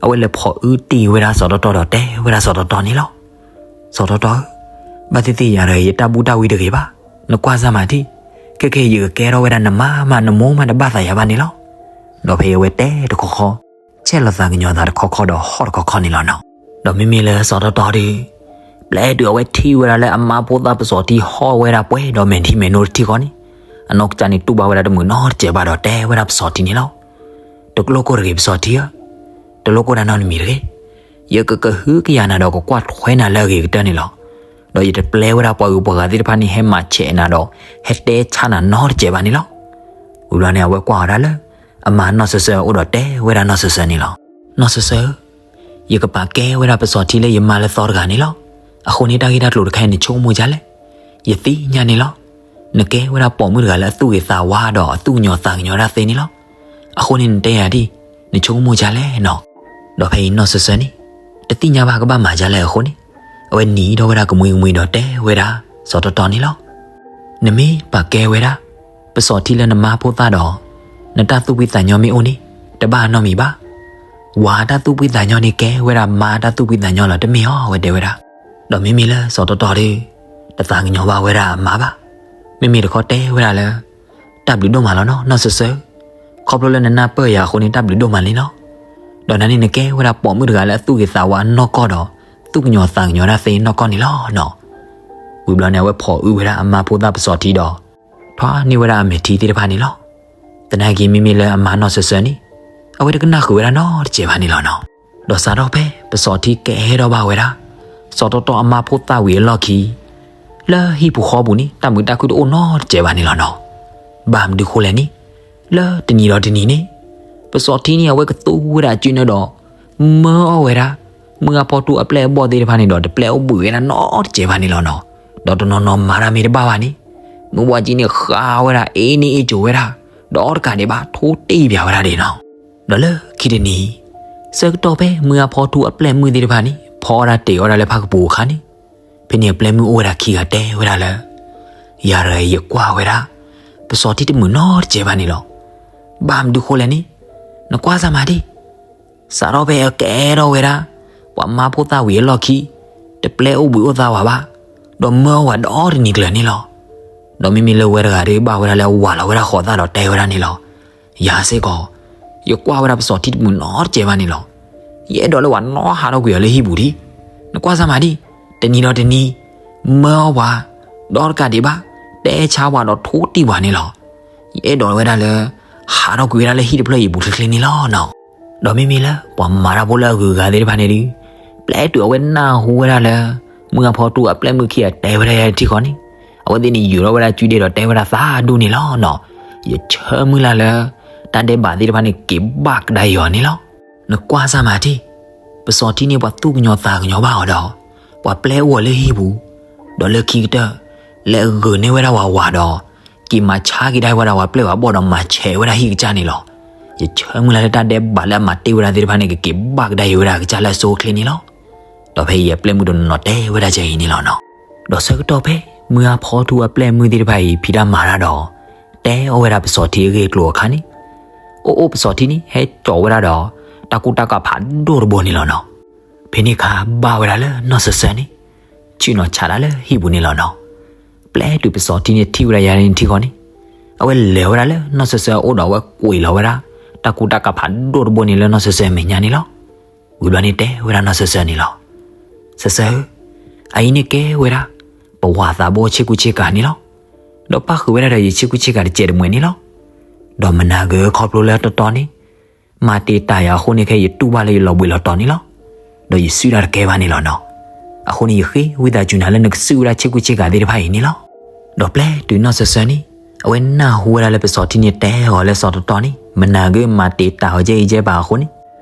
အဝဲလဲၤဖိးအုတံၢ်ဝဲဒၣ်စီၤတီတီဒီးတဲဝဲဒၣ်စီၤတီတီန့ၣ်လီၤ. စီၤတီတီဧၢ, ဘၣ်သ့ၣ်သ့ၣ်ယၤဒီးယတၢ်ဘူၣ်တၢ်ဝံတဂ့ၤဘၣ်, နကွၢ်စၢ်မၤထံၣ်, ခဲကနံၣ်အံၤယကကဲထီၣ်ဝဲဒၣ်နမါမး နမိၢ်မးတဘၣ်သးယၤဘၣ်န့ၣ်လီၤ. ဒီးဖဲအဝဲတဲတခီဃီ, ဆဲးလီၤသးကညီၤသးတခီခီဒီးဟီၣ်တခီခီန့ၣ်လီၤနီၤ. ဒီးမ့မ့ၢ်လၢစီၤတီတီဒီး ပျဲတုၤအဝဲထံၣ်ဝဲဒၣ်လၢအမါဖိသၣ်ပစီၤထံဟီၣ်ဝဲဒၣ်ပှဲၤဒီးမဲာ်ထံမဲာ်နိတထံဃီန့ၣ်, အနီၢ်ကစၢ်န့ၣ်တူၢ်ဘၣ်ဝဲဒၣ်တမုာ်နီတစဲးဘၣ်ဒီးတဲဝဲဒၣ်ပစီၤထံန့ၣ်လီၤ. တလိၣ်ကိၢ်တဂ့ၤပစီၤထံဧၢ, တလိၣ်ကိၢ်တၢ်နီတမံၤတဂ့ၤ. ယကကဟုကယာ်နၤဒီးကကွၢ်ထွဲနၤလၢအဂ့ၤကတၢၢ်န့ၣ်လီၤ. ဒီးယတပျဲဝဲဒၣ်ပှၤဂုၤပှၤဂၤသ့ၣ်တဖၣ်န့ၣ် ဟဲမၤဆဲးနၤဒီး ဟဲတဲဆါနၤနီတစဲးဘၣ်န့ၣ်လီၤ. ဝံၤဘျီန့ၣ် အဝဲကွၢ်ဝဲဒၣ်လၢ အမါနီၢ်စၢၤစၢၤအအိၣ်ဒီးတဲဝဲဒၣ်နီၢ်စၢၤစၢၤန့ၣ်လီၤ. နီၢ်စၢၤစၢၤဧၢ, ယကပာ်ကဲဝဲဒၣ်ပစီၤထံလၢယမါလၢသီတဂၤန့ၣ်လီၤ. အဃိန့ၣ်တၢ်ဂ့ၢ်တၢ်ကျိၤတခါအံၤနဆိကမိၣ်ဒ်လဲၣ်. ယသ့ၣ်ညါန့ၣ်လီၤ. နကဲဝဲဒၣ်ပိာ်မုၣ်တဂၤလၢအသူၣ်ဂ့ၤသးဝါဒီးအသူၣ်ကညီၤသးကညီၤဒၣ်သ့န့ၣ်လီၤ. အဃိန့ၣ်နတဲယၤဒ်, နဆိကမိၣ်ဒ်လဲၣ်နီၤ. ဒီးဖဲအံၤနီၢ်စၢၤစၢၤန့ၣ် တသ့ၣ်ညါဘၣ်ကဘၣ်မၤဒ်လဲၣ်အဃိန့ၣ်, အဝဲနံၤထီၣ်ဝဲဒၣ်ကမှံကမှံဒီးတဲဝဲဒၣ် စီၤတီတီန့ၣ်လီၤ. နမ့ၢ်ပာ်ကဲဝဲဒၣ် ပစီၤထံလၢနမါဖိသၣ်ဒီး နတၢ်သူၣ်ဖှံသးညီမ့ၢ်အိၣ်န့ၣ် တဘၣ်နီတမံၤဘၣ်. ဝၤတၢ်သူၣ်ဖှံသးညီန့ၣ်ကဲဝဲဒၣ်မါတၢ်သူၣ်ဖှံသးညီလီၤ တမ့ၢ်ဧါ အဝဲတဲဝဲဒၣ်. ဒီးမ့မ့ၢ်လၢစီၤတီတီဒီး တသးကညီၤဘၣ်ဝဲဒၣ်အမါဘၣ်. မ့မ့ၢ်တခီတဲဝဲဒၣ်လၢ တၢ်ဘျုးဒိၣ်မးလီၤနီၤ နီၢ်စၢၤစၢၤ. ခီဖျိလၢနနၢ်ပၢၢ်ယၤအဃိန့ၣ် တၢ်ဘျုးဒိၣ်မးန့ၣ်လီၤ. ဒီးနၤန့ၣ်နကဲဝဲဒၣ်ပိာ်မုၣ်တဂၤလၢအသူၣ်ဂ့ၤသးဝါနီၢ်ကီၢ်ဒီး သူၣ်ကညီၤသးကညီၤဒၣ်သ့နီၢ်ကီၢ်န့ၣ်လီၤနီၤ. ဝံၤဘျီန့ၣ် အဝဲဖိးအုဝဲဒၣ်အမါဖိသၣ်ပစီၤထံဒီး ထွါန့ၢ်ဝဲဒၣ်အမဲာ်ထံသ့ၣ်တဖၣ်န့ၣ်လီၤ. သနာ်က့မ့မ့ၢ်လၢအမါနီၢ်စၢၤစၢၤန့ၣ် အဝဲတကနၣ်ဃုာ်ဝဲဒၣ်နီတစဲးဘၣ်န့ၣ်လီၤနီၤ. ဒီးစးထီၣ်ဖဲပစီၤထံကဲထီၣ်ဘၣ်ဝဲဒၣ် စီၤတီတီအမါဖိသၣ်ဝံၤအလီၢ်ခံ လၢဟံၣ်ပူၤဃီပူၤန့ၣ် တၢ်မုာ်တၢ်ခုၣ်တအိၣ်နီတစဲးဘၣ်န့ၣ်လီၤနီၤ. ဘၣ်မနုၤဃိလဲၣ်န့ၣ် လၢတနံၤဒီးတနံၤန့ၣ် ပစီၤထံန့ၣ် အဝဲကသူဝဲဒၣ်အစုန့ၣ်ဒီး မၢအီၣ်ဝဲဒၣ် မုၢ်အါဖီတူၢ်အပျဲၢ်အဘီၣ်သ့ၣ်တဖၣ်န့ၣ်ဒီး တပျဲအိၣ်ဘှံးဝဲဒၣ်နီတစဲးဘၣ်န့ၣ်လီၤနီၤ. ဒီးတနီၤနီၤမၤတၢ်မ့ၢ်တဘၣ်ဘၣ်န့ၣ် မုၢ်ဝါကၠံန့ၣ်ဃါဝဲဒၣ် အ့န့ၢ်အ့ၣ်ကိၤဝဲဒၣ် ဒီးတကးဒံးဘၣ် ထိၣ်တံၢ်ပၠးဝဲဒၣ်ဒ်နီၤ. ဒီးလၢခံတနံၤ ဆၢကတီၢ်ဖဲမုၢ်အါဖီတူၢ်အပျဲၢ်မုၢ်သ့ၣ်တဖၣ်န့ၣ် ဖီဝဲဒၣ်တ့ၢ်ဝဲဒၣ်လၢဖၣ်ကပူၤအခါန့ၣ် ဖဲန့ၣ်အပျဲၢ်မုၢ်အိၣ်ဝဲဒၣ်ခံဂၤတဲဝဲဒၣ်လၢ ယၤတဂၤယကွၢ်ဝဲဒၣ် ပစီၤထံတမုာ်နီတစဲးဘၣ်န့ၣ်လီၤ. ဘၣ်မနုၤဃိလဲၣ်န့ၣ် နကွၢ်စၢ်မၤဒ် စးထီၣ်ဖဲအကဲထီၣ်ဝဲဒၣ် ပှၤမါဖိသၣ်ဝံၤအလီၢ်ခံ တပျဲအိၣ်ဘှံးအိၣ်သါဝဲဘၣ် ဒီးမၢအီၣ်ဝဲဒီတနံၤကျၢၤန့ၣ်လီၤ. ဒီးမ့မ့ၢ်လၢဝဲတဂၤဒီးဘၣ်ဝဲဒၣ်လၢအဝၤလီၤဝဲဒၣ်ဃိးသၣ်ဒီးတဲဝဲဒၣ်န့ၣ်လီၤ. ယၤစ့ၢ်ကီး ယကွၢ်ဝဲဒၣ်ပစီၤထံတမုာ်နီတစဲးဘၣ်န့ၣ်လီၤ. ယအဲၣ်ဒိးလၢပှၤနီၣ်ဟးထီၣ်ကွံာ်အီၤလၢဟံၣ်ပူၤဒံး နကွၢ်စၢ်မၤဒ် တနံၤဒီးတနံၤ မၢအီၣ်ပှၤ ဒီးတကးဒံးဘၣ် တဲဆါပှၤဒီးထိၣ်တံၢ်ပှၤန့ၣ်လီၤ. ယအဲၣ်ဒိးဝဲဒၣ်လၢ ဟးထီၣ်ကွံာ်ဝဲဒၣ်လၢဟံၣ်တဖျၢၣ်အံၤပူၤချ့ချ့န့ၣ်လီၤနီၤ. ဒီးမ့မ့ၢ်လၢပှၤမၤတၢ်ဖိလၢအဂုၤအဂၤသ့ၣ်တဖၣ်န့ၣ်ဒီး ပျဲတုၤအဝဲနၢ်ဟူဝဲဒၣ်လၢ မုၢ်အါဖီတူၢ်အပျဲၢ်မုၢ်ခံဂၤတဲဝဲဒၣ်ယၤတထံၣ်ဃီန့ၣ် အဝဲသ့ၣ်န့ၣ်ယူာ်ထီၣ်ဝဲဒၣ်စုဒဲဒီးတဲဝဲဒၣ်သးဒူၣ်န့ၣ်လီၤနီၤ. ယဆၢမုၢ်လၢ်လၢ တၢ်ဒဲးဘးသ့ၣ်တဖၣ်န့ၣ်က့ၤဘၣ်ကဒါအီၤန့ၣ်လီၤ. နကွၢ်စၢ်မၤထံၣ် ပစီၤထံန့ၣ်ပှၤသူၣ်ကညီၤသးကညီၤဘၣ်အီၤဒီး ပှၤပျဲအိၣ်အီၤလၢဟံၣ်ပူၤ ဒီးလၢခံကတၢၢ် လဲၤဂုာ်န့ၢ်ဝဲဒၣ်ဝၤဝၤဒီး က့ၤမၤဆါက့ၤဒၣ်ဝဲဒၣ်ပှၤပျဲၢ်ပှၤဘီၣ်ဒီးမၤဆဲးဝဲဒၣ်ဟံၣ်ကစၢ်န့ၣ်လီၤ. ယဆၢမုၢ်လၢ်လၢတၢ်ဒဲးဘးလၢအမၤတ့ၢ်ဝဲဒၣ်သ့ၣ်တဖၣ်န့ၣ် ကက့ၤဘၣ်ကဒါအီၤဝဲဒၣ်ကစၢ်လၢအဆိအချ့န့ၣ်လီၤ. ဒီးဖဲအံၤအပျဲၢ်မုၢ်တနီၤနီၤတဲဝဲဒၣ်ကဲအံၤန့ၣ်လီၤနီၤ. ဒီးဆၢကတီၢ်ဖဲ မုၢ်အါဖီထူအပျဲၢ်မုၢ်သ့ၣ်တဖၣ်အံၤ ဖံးတၢ်မၤတၢ်ဒီး တဲအီၣ်ဝဲဒၣ်ပစီၤထံအဂ့ၢ်အကျိၤအခါန့ၣ် အိၣ်အိၣ်ပစီၤထံန့ၣ် ဟဲစိာ်ဝဲဒၣ်ဒီး တၢ်ကူတၢ်ကၤဖးဒိၣ်တဘိန့ၣ်လီၤနီၤ. ဖဲန့ၣ်အခါဘၣ်ဝဲဒၣ်လၢနီၢ်စၢၤစၢၤန့ၣ် ဆ့ၣ်နီၤဆးဒၣ်လၢဟံၣ်ပူၤန့ၣ်လီၤနီၤ. ပျဲတုၤပစီၤထံန့ၣ်ထံၣ်ဝဲဒၣ်ယၤန့ၣ်ထံၣ်ဃီန့ၣ် အဝဲလဲၤဝဲဒၣ်လၢနီၢ်စၢၤစၢၤအအိၣ်ဒီးအဝဲကွံာ်လီၤဝဲဒၣ် တၢ်ကူတၢ်ကၤဖးဒိၣ်တဘိန့ၣ်လၢနီၢ်စၢၤစၢၤအမဲာ်ညါန့ၣ်လီၤ. ဝံၤဘျီန့ၣ်တဲဝဲဒၣ်နီၢ်စၢၤစၢၤန့ၣ်လီၤ. စၢၤစၢၤဧၢ, အအံၤန့ၣ်ကဲဝဲဒၣ် ပဝၤသးဘိဆ့ကူဆ့ကၤန့ၣ်လီၤ. ဒီးပၣ်ဃုာ်ဝဲဒၣ်ဒီးယဆ့ကူဆ့ကၤတစဲးတမှဲၤန့ၣ်လီၤ. ဒီးမနၤဂ့ၤခီဖျိလၢတီတီန့ၣ် မၤတ့ၢ်တၢ်ယၤအဃိန့ၣ် ခဲအံၤယတူၢ်ဘၣ်လၢယလီၤဘှံးလီၤတီၤန့ၣ်လီၤ. ဒီးယစုၣ်တၢ်တကဲဘၣ်န့ၣ်လီၤနီၤ. အဃိန့ၣ် ယဃ့ဝံသးစူၤနၤလၢနကစုၣ်ဝဲဒၣ်ဆ့ကူဆ့ကၤသ့ၣ်တဖၣ်အံၤန့ၣ်လီၤ. ဒီးပျဲတုၤနီၢ်စၢၤစၢၤန့ၣ် အဝဲနၢ်ဟူဝဲဒၣ်လၢပစီၤထံန့ၣ်တဲအီၤလၢစီၤတီတီန့ၣ် မနၤဂ့ၤမၤတ့ၢ်တၢ်အီၤကဲအံၤကဲဘၣ်အဃိန့ၣ်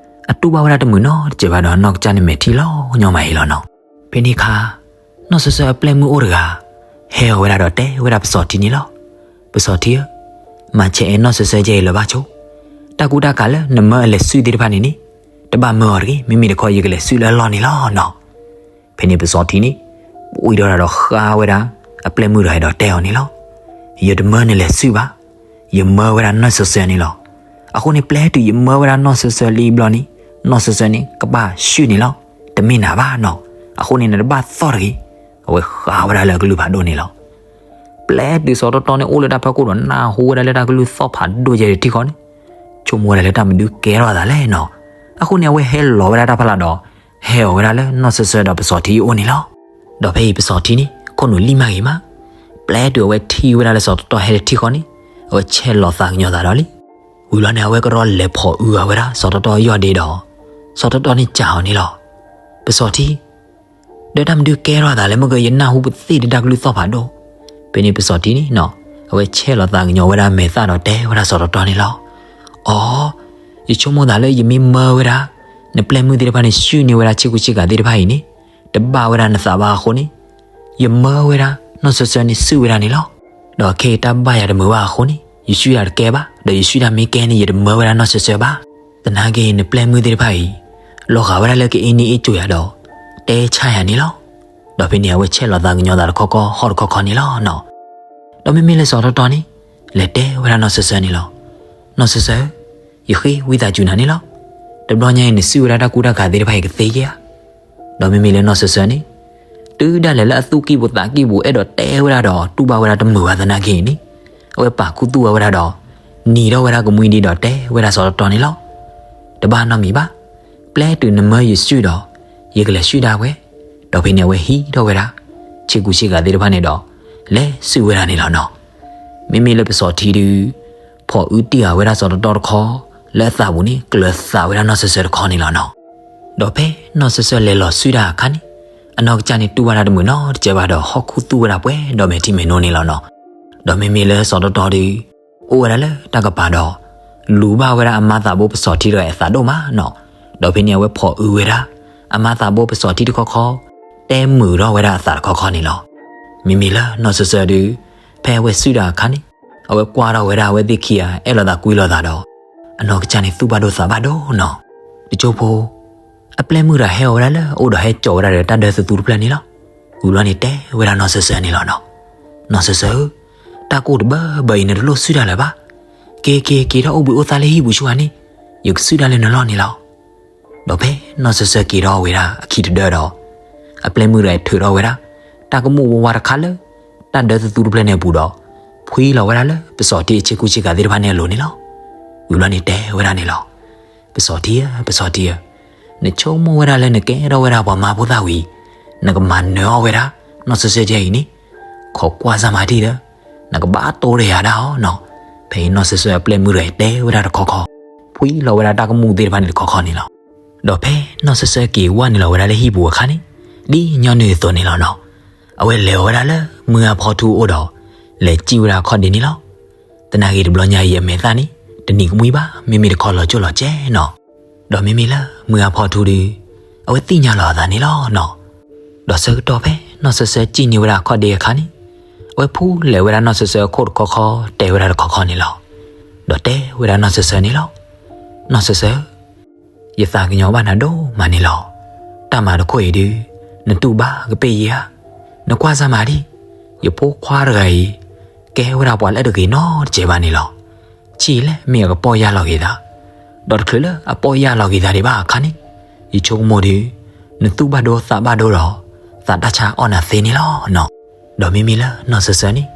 အတူၢ်ဘၣ်ဝဲဒၣ်တမုာ်နီတစဲးဘၣ်ဒီး နီၢ်ကစၢ်န့ၣ်မဲာ်ထံလီၤညီမးအံၤလီၤနီၤ. ဖဲန့ၣ်အခါ နီၢ်စၢၤစၢၤအပျဲၢ်မုၣ်အိၣ်တဂၤ ဟဲအီၤဝဲဒၣ်ဒီးတဲဝဲဒၣ်ပစီၤထံန့ၣ်လီၤ. ပစီၤထံဧၢ, မၤဆဲးအဲၣ်နီၢ်စၢၤစၢၤကဲအံၤလၢၤဘၣ်ဆိ, တၢ်ကူတၢ်ကၤလၢနမၢအလဲၤစုၣ်သ့ၣ်တဖၣ်န့ၣ်န့ၣ် တဘၣ်မၢအီၤတဂ့ၤ, မ့မ့ၢ်တခီယကလဲၤစုၣ်လၢအလီၢ်န့ၣ်လီၤနီၤ. ဖဲန့ၣ်ပစီၤထံန့ၣ် ဝံၤဒီးဒီးဃါဝဲဒၣ် အပျဲၢ်မုၣ်တဂၤဒီးတဲအီၤန့ၣ်လီၤ. ယတမၢနလဲၤစုၣ်ဘၣ်, ယမၢဝဲဒၣ်နီၢ်စၢၤစၢၤန့ၣ်လီၤ. အဃိန့ၣ် ပျဲတုၤယမၢဝဲဒၣ်နီၢ်စၢၤစၢၤလံဘျီန့ၣ် နီၢ်စၢၤစၢၤန့ၣ် ကဘၣ်စုၣ်န့ၣ်လီၤ. တမ့ၢ်နၤဘၣ်နီၤ. အဃိန့ၣ်နတဘၣ်သီၣ်တဂ့ၤ. အဝဲဃါဝဲဒၣ်လၢအကလုၢ်ဖးဒိၣ်န့ၣ်လီၤ. ပျဲတုၤစီၤတီတီန့ၣ်အိၣ်လၢတၢ်ဖီခိၣ်ဒီးနၢ်ဟူဝဲဒၣ်လၢတၢ်ကလုၢ်သီၣ်ဖးဒိၣ်ယဲၢ်တထံၣ်ဃီန့ၣ် ဆိကမိၣ်ဝဲဒၣ်လၢတၢ်မနုၤကဲထီၣ်အသးလဲၣ်နီၤ. အဃိန့ၣ် အဝဲဟဲလီၤဝဲဒၣ်တၢ်ဖီလာ်ဒီး ဟဲအီၤဝဲဒၣ်လၢနီၢ်စၢၤစၢၤဒီးပစီၤထံအအိၣ်န့ၣ်လီၤ. ဒီးဖဲအံၤပစီၤထံန့ၣ် ခိၣ်နူာ်လံၢ်မးဂ့ၤမး, ပျဲတုၤအဝဲထံၣ်ဝဲဒၣ်လၢစီၤတီတီဟဲတထံၣ်ဃီန့ၣ် အဝဲဆဲးလီၤသးကညီၤသးဒီးလံ. ဝံၤလီၤန့ၣ် အဝဲကဒီးလဲၤဖီၣ်အုအဝဲဒၣ်စီၤတီတီယီၢ်ဒ့ဒီး စီၤတီတီန့ၣ်စံးအီၤန့ၣ်လီၤ. ပစီၤထံ ဒီးတၢ်မနုၤကဲထီၣ်အသးလဲၣ် မ့ၢ်ကယနၢ်ဟူပသ့ၣ်ဒီးတၢ်ကလုၢ်သီၣ်ဖးဒိၣ်. ဖဲန့ၣ်ပစီၤထံန့ၣ်နီၤ အဝဲဆဲးလီၤသးကညီၤဝဲဒၣ်အမဲာ်သၣ်ဒီးတဲဝဲဒၣ်စီၤတီတီန့ၣ်လီၤ. အိ, ယဆိကမိၣ်သးလၢယမ့ၢ်မၢဝဲဒၣ် နပျဲၢ်မုၣ်သ့ၣ်တဖၣ်န့ၣ် စုၣ်န့ၢ်ဝဲဒၣ်ဆ့ကူဆ့ကၤသ့ၣ်တဖၣ်အံၤန့ၣ် တဘၣ်ဝဲဒၣ်နသးဘၣ်အဃိန့ၣ် ယမၢဝဲဒၣ်နီၢ်စၢၤစၢၤန့ၣ်စုၣ်ဝဲဒၣ်န့ၣ်လီၤ. ဒီးခဲအံၤတၢ်ဘၣ်ယၤတမုာ်ဘၣ်အဃိန့ၣ် ယစုၣ်ယၤတကဲဘၣ်, ဒီးယစုၣ်တၢ်မ့ၢ်ကဲန့ၣ် ယတမၢဝဲဒၣ်နီၢ်စၢၤစၢၤဘၣ်. သနာ်က့ နပျဲၢ်မုၣ်သ့ၣ်တဖၣ်အံၤ လီၤဂာ်ဝဲဒၣ်လၢကအ့န့ၢ်အ့ၣ်ကိၤယၤဒီး တဲဆါယၤန့ၣ်လီၤ. ဒီးဖဲန့ၣ် အဝဲဆဲးလီၤသးကညီၤသးတခီခီ ဟီၣ်တခီခီန့ၣ်လီၤနီၤ. ဒီးမ့မ့ၢ်လၢစီၤတီတီန့ၣ် လဲၤတဲဝဲဒၣ်နီၢ်စၢၤစၢၤန့ၣ်လီၤ. နီၢ်စၢၤစၢၤဧၢ, ယဃ့ဝံသးစူၤနၤန့ၣ်လီၤ. တဘျီညါအံၤ နစုၣ်ဝဲဒၣ်တၢ်ကူတၢ်ကၤသ့ၣ်တဖၣ်အံၤကသ့ဧါ. ဒီးမ့မ့ၢ်လၢနီၢ်စၢၤစၢၤန့ၣ် တုၤဒၣ်လဲာ်လၢအသူၣ်ကံၢ်ပူၤသးကံၢ်ပူၤ အဲၣ်ဒိးတဲဝဲဒၣ်ဒီး တူၢ်ဘၣ်ဝဲဒၣ်တမုာ်ဘၣ်သနာ်က့န့ၣ် အဝဲပာ်ခူသူၣ်ဝဲဒၣ်ဒီး နံၤထီၣ်ဝဲဒၣ်ကမှံဒံးဒီးတဲဝဲဒၣ်စီၤတီတီန့ၣ်လီၤ. တဘၣ်နီတမံၤဘၣ်. ပျဲတုၤနမၢယစုၣ်ဒီး ယကလဲၤစုၣ်ဒၣ်ဝဲ. ဒီးဖဲန့ၣ် အဝဲဟံးထီၣ်ဝဲဒၣ် ဆ့ကူဆ့ကၤသ့ၣ်တဖၣ်န့ၣ်ဒီး လဲၤစုၣ်ဝဲဒၣ်န့ၣ်လီၤနီၤ. မ့မ့ၢ်လၢပစီၤထံဒုး ဖီၣ်အုတံၢ်အဝဲဒၣ်စီၤတီတီတခီ လၢအသးပူၤန့ၣ် ကျၢၤသးဝဲဒၣ်နီၢ်စၢၤစၢၤတခီန့ၣ်လီၤနီၤ. ဒီးဖဲနီၢ်စၢၤစၢၤလဲၤလီၤစုၣ်တၢ်အခါန့ၣ် အနီၢ်ကစၢ်န့ၣ်တူၢ်ဘၣ်တၢ်တမုာ်နီတစဲးဘၣ်ဒီး ဟီၣ်ခူသူၣ်ဝဲဒၣ်ပှဲၤဒီးမဲာ်ထံမဲာ်နိန့ၣ်လီၤနီၤ. ဒီးမ့မ့ၢ်လၢစီၤတီတီဒုး အိၣ်ဝဲဒၣ်လၢတၢ်ကပၤဒီး လူၤဘၣ်ဝဲဒၣ်အမါသးဘိပစီၤထံတဂၤအသးဒိၣ်မးနီၤ. ဒီးဖဲန့ၣ် အဝဲဖီၣ်အုဝဲဒၣ် အမါသးဘိပစီၤထံတခီခီ တဲမုာ်ထီၣ်ဝဲဒၣ်အသးတခီခီန့ၣ်လီၤ. မ့မ့ၢ်လၢနီၢ်စၢၤစၢၤဒုး ဖဲအဝဲစုၣ်တၢ်အခါန့ၣ် အဝဲကွၢ်ထီၣ်ဝဲဒၣ်အဝဲသ့ၣ်ခံဂၤ အဲၣ်လိာ်သးကွံလိာ်သးဒီး အနီၢ်ကစၢ်န့ၣ်သူၣ်ဘၣ်ဒိသးဘၣ်ဒိနီၤ. တကၠိဖိ အပျဲၢ်မုၣ်တဂၤဟဲအီၤဝဲဒၣ်လၢအအိၣ်ဒီးဟဲစိာ်ဝဲဒၣ်ဒီးတၢ်ဒၢသသူတဖျၢၣ်န့ၣ်လီၤ. ဝံၤဘျီန့ၣ်တဲဝဲဒၣ်နီၢ်စၢၤစၢၤန့ၣ်လီၤနီၤ. နီၢ်စၢၤစၢၤဧၢ, တၢ်ကိၢ်တဘၢဘၢအံၤ နတလိၣ်စုၣ်တၢ်လၢၤဘၣ်. က့ၤက့ၤက့ၤထီၣ်အိၣ်ဘှံးအိၣ်သါလၢဟံၣ်ပူၤဆူဧါန့ၣ်, ယကစုၣ်တၢ်လၢနလီၢ်န့ၣ်လီၤ. ဒီးဖဲနီၢ်စၢၤစၢၤက့ၤထီၣ်ဝဲဒၣ်အခံတဒၢဒီး အပျဲၢ်မုၣ်တဂၤထုးထီၣ်ဝဲဒၣ် တၢ်ကမူၣ်ဝါဝါတခါလၢ တၢ်ဒၢသသူတဖျၢၣ်န့ၣ်အပူၤဒီး ဖှံလီၤဝဲဒၣ်လၢပစီၤထံအဆ့ကူဆ့ကၤသ့ၣ်တဖၣ်န့ၣ်အလိၤန့ၣ်လီၤ. ဝံၤဘျီန့ၣ်တဲဝဲဒၣ်န့ၣ်လီၤ. ပစီၤထံဧၢ, ပစီၤထံဧၢ, နဆိကမိၣ်ဝဲဒၣ်လၢနကဲထီၣ်ဝဲဒၣ်ပှၤမါဖိသၣ်ဝံၤ နကမၤနၢၤအီၣ်ဝဲဒၣ် နီၢ်စၢၤစၢၤကဲအံၤန့ၣ်, ခိးကွၢ်စၢ်မၤထံၣ်ဒီး နကဘၣ်တိၢ်တယၤဒၣ်အီၤနီၤ. ဖဲအံၤနီၢ်စၢၤစၢၤအပျဲၢ်မုၣ်တဂၤအံၤတဲဝဲဒၣ်တခီခီ, ဖှံလီၤဝဲဒၣ်တၢ်ကမူၣ်သ့ၣ်တဖၣ်န့ၣ်တခီခီန့ၣ်လီၤ. ဒီးဖဲနီၢ်စၢၤစၢၤက့ၤဝဲနုာ်လီၤဝဲဒၣ်လၢဟံၣ်ပူၤအခါန့ၣ်, ဒ်ညီနုၢ်အသိးန့ၣ်လီၤနီၤ. အဝဲလဲၤအီၤဝဲဒၣ်လၢမုၢ်အါဖီထူအအိၣ်ဒီး လဲၤစံၣ်ဝဲဒၣ်အခီၣ်ဒ့န့ၣ်လီၤ. သနာ်က့တဘျီညါအံၤအမဲာ်သၣ်န့ၣ် တနံၤကမှံဘၣ်, မ့မ့ၢ်တခီလီၤကၠိၣ်လီၤကဲနီၤ. ဒီးမ့မ့ၢ်လၢမုၢ်အါဖီထူဒီး အဝဲသ့ၣ်ညါလီၤအသးန့ၣ်လီၤနီၤ. ဒီးဆၢကတီၢ်ဖဲနီၢ်စၢၤစၢၤစံၣ်န့ၢ်ဝဲဒၣ်အခီၣ်ဒ့အခါန့ၣ်, အဝဲဖူလဲၤဝဲဒၣ်နီၢ်စၢၤစၢၤအခိၣ်တခီခီ တဲဝဲဒၣ်တခီခီန့ၣ်လီၤ. ဒီးတဲဝဲဒၣ်နီၢ်စၢၤစၢၤန့ၣ်လီၤ. နီၢ်စၢၤစၢၤ ယသးကညီၤဘၣ်နၤဒိၣ်မးန့ၣ်လီၤ. တၢ်မၤတခိၣ်အံၤဒုး နတူၢ်ဘၣ်ကပ့ၢ်ယဲဧါ. နကွၢ်စၢ်မၤဒံး, ယဖိခွါတဂၤအံၤ ကဲဝဲဒၣ်ပှၤလၢအတဂ့ၤနီတစဲးဘၣ်န့ၣ်လီၤ. ဆံးလဲၣ်မ့ၢ်အကပီၢ်ယၢ်လီၤက့ၤသး, ဒီးတချုးလၢအပီၢ်ယၢ်လီၤက့ၤသးဒံးဘၣ်အခါန့ၣ်, ယဆိကမိၣ်ဒီး နသူၣ်ဘၣ်ဒိသးဘၣ်ဒိဒီး သးတၢ်ဆါအီၣ်နၤသ့န့ၣ်လီၤနီၤ. ဒီးမ့မ့ၢ်လၢနီၢ်စၢၤစၢၤန့ၣ်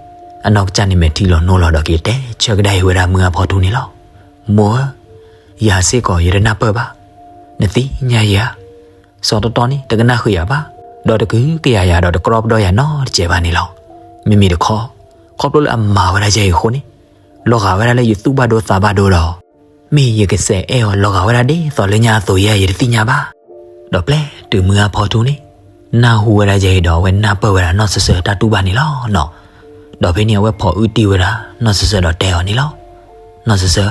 အနီၢ်ကစၢ်န့ၣ်မဲာ်ထံလီၤနိလီၤဒီးက့ၤတဲဆၢကဒါအံၤဝဲဒၣ်မုၢ်အါဖီထူန့ၣ်လီၤ. မိၢ်ဧၢ, ယၤစ့ၢ်ကီးယတနၢ်ပၢၢ်ဘၣ်. နသ့ၣ်ညါယဲဧါ. စီၤတီတီန့ၣ် တကနၣ်ဃုာ်ယၤဘၣ်. ဒီးတကဟုကယာ်ယၤဒီးတကြီပဒီယၤနီတစဲးဘၣ်န့ၣ်လီၤ. မ့မ့ၢ်တခီ, ခီဖျိလၢအမၤဝဲဒၣ်ယဲအံၤအဃိန့ၣ်, လီၤဂာ်ဝဲဒၣ်လၢယသူၣ်ဘၣ်ဒိသးဘၣ်ဒိဒီး, မ့ၢ်ယကစဲးအဲၣ်အီၤလီၤဂာ်ဝဲဒၣ်ဒ်သိးလၢညါအသိးယဲ ယတသ့ၣ်ညါဘၣ်. ဒီးပျဲတုၤမုၢ်အါဖီထူန့ၣ်, နၢ်ဟူဝဲဒၣ်ယဲအံၤဒီး အဝဲနၢ်ပၢၢ်ဝဲဒၣ်နီၢ်စၢၤစၢၤအတၢ်တူၢ်ဘၣ်န့ၣ်လီၤနီၤ. ဒီးဖဲန့ၣ်အဝဲဖီၣ်အုၣ်တံၢ်ဝဲဒၣ်နီၢ်စၢၤစၢၤဒီးတဲအီၤန့ၣ်လီၤ. နီၢ်စၢၤစၢၤ,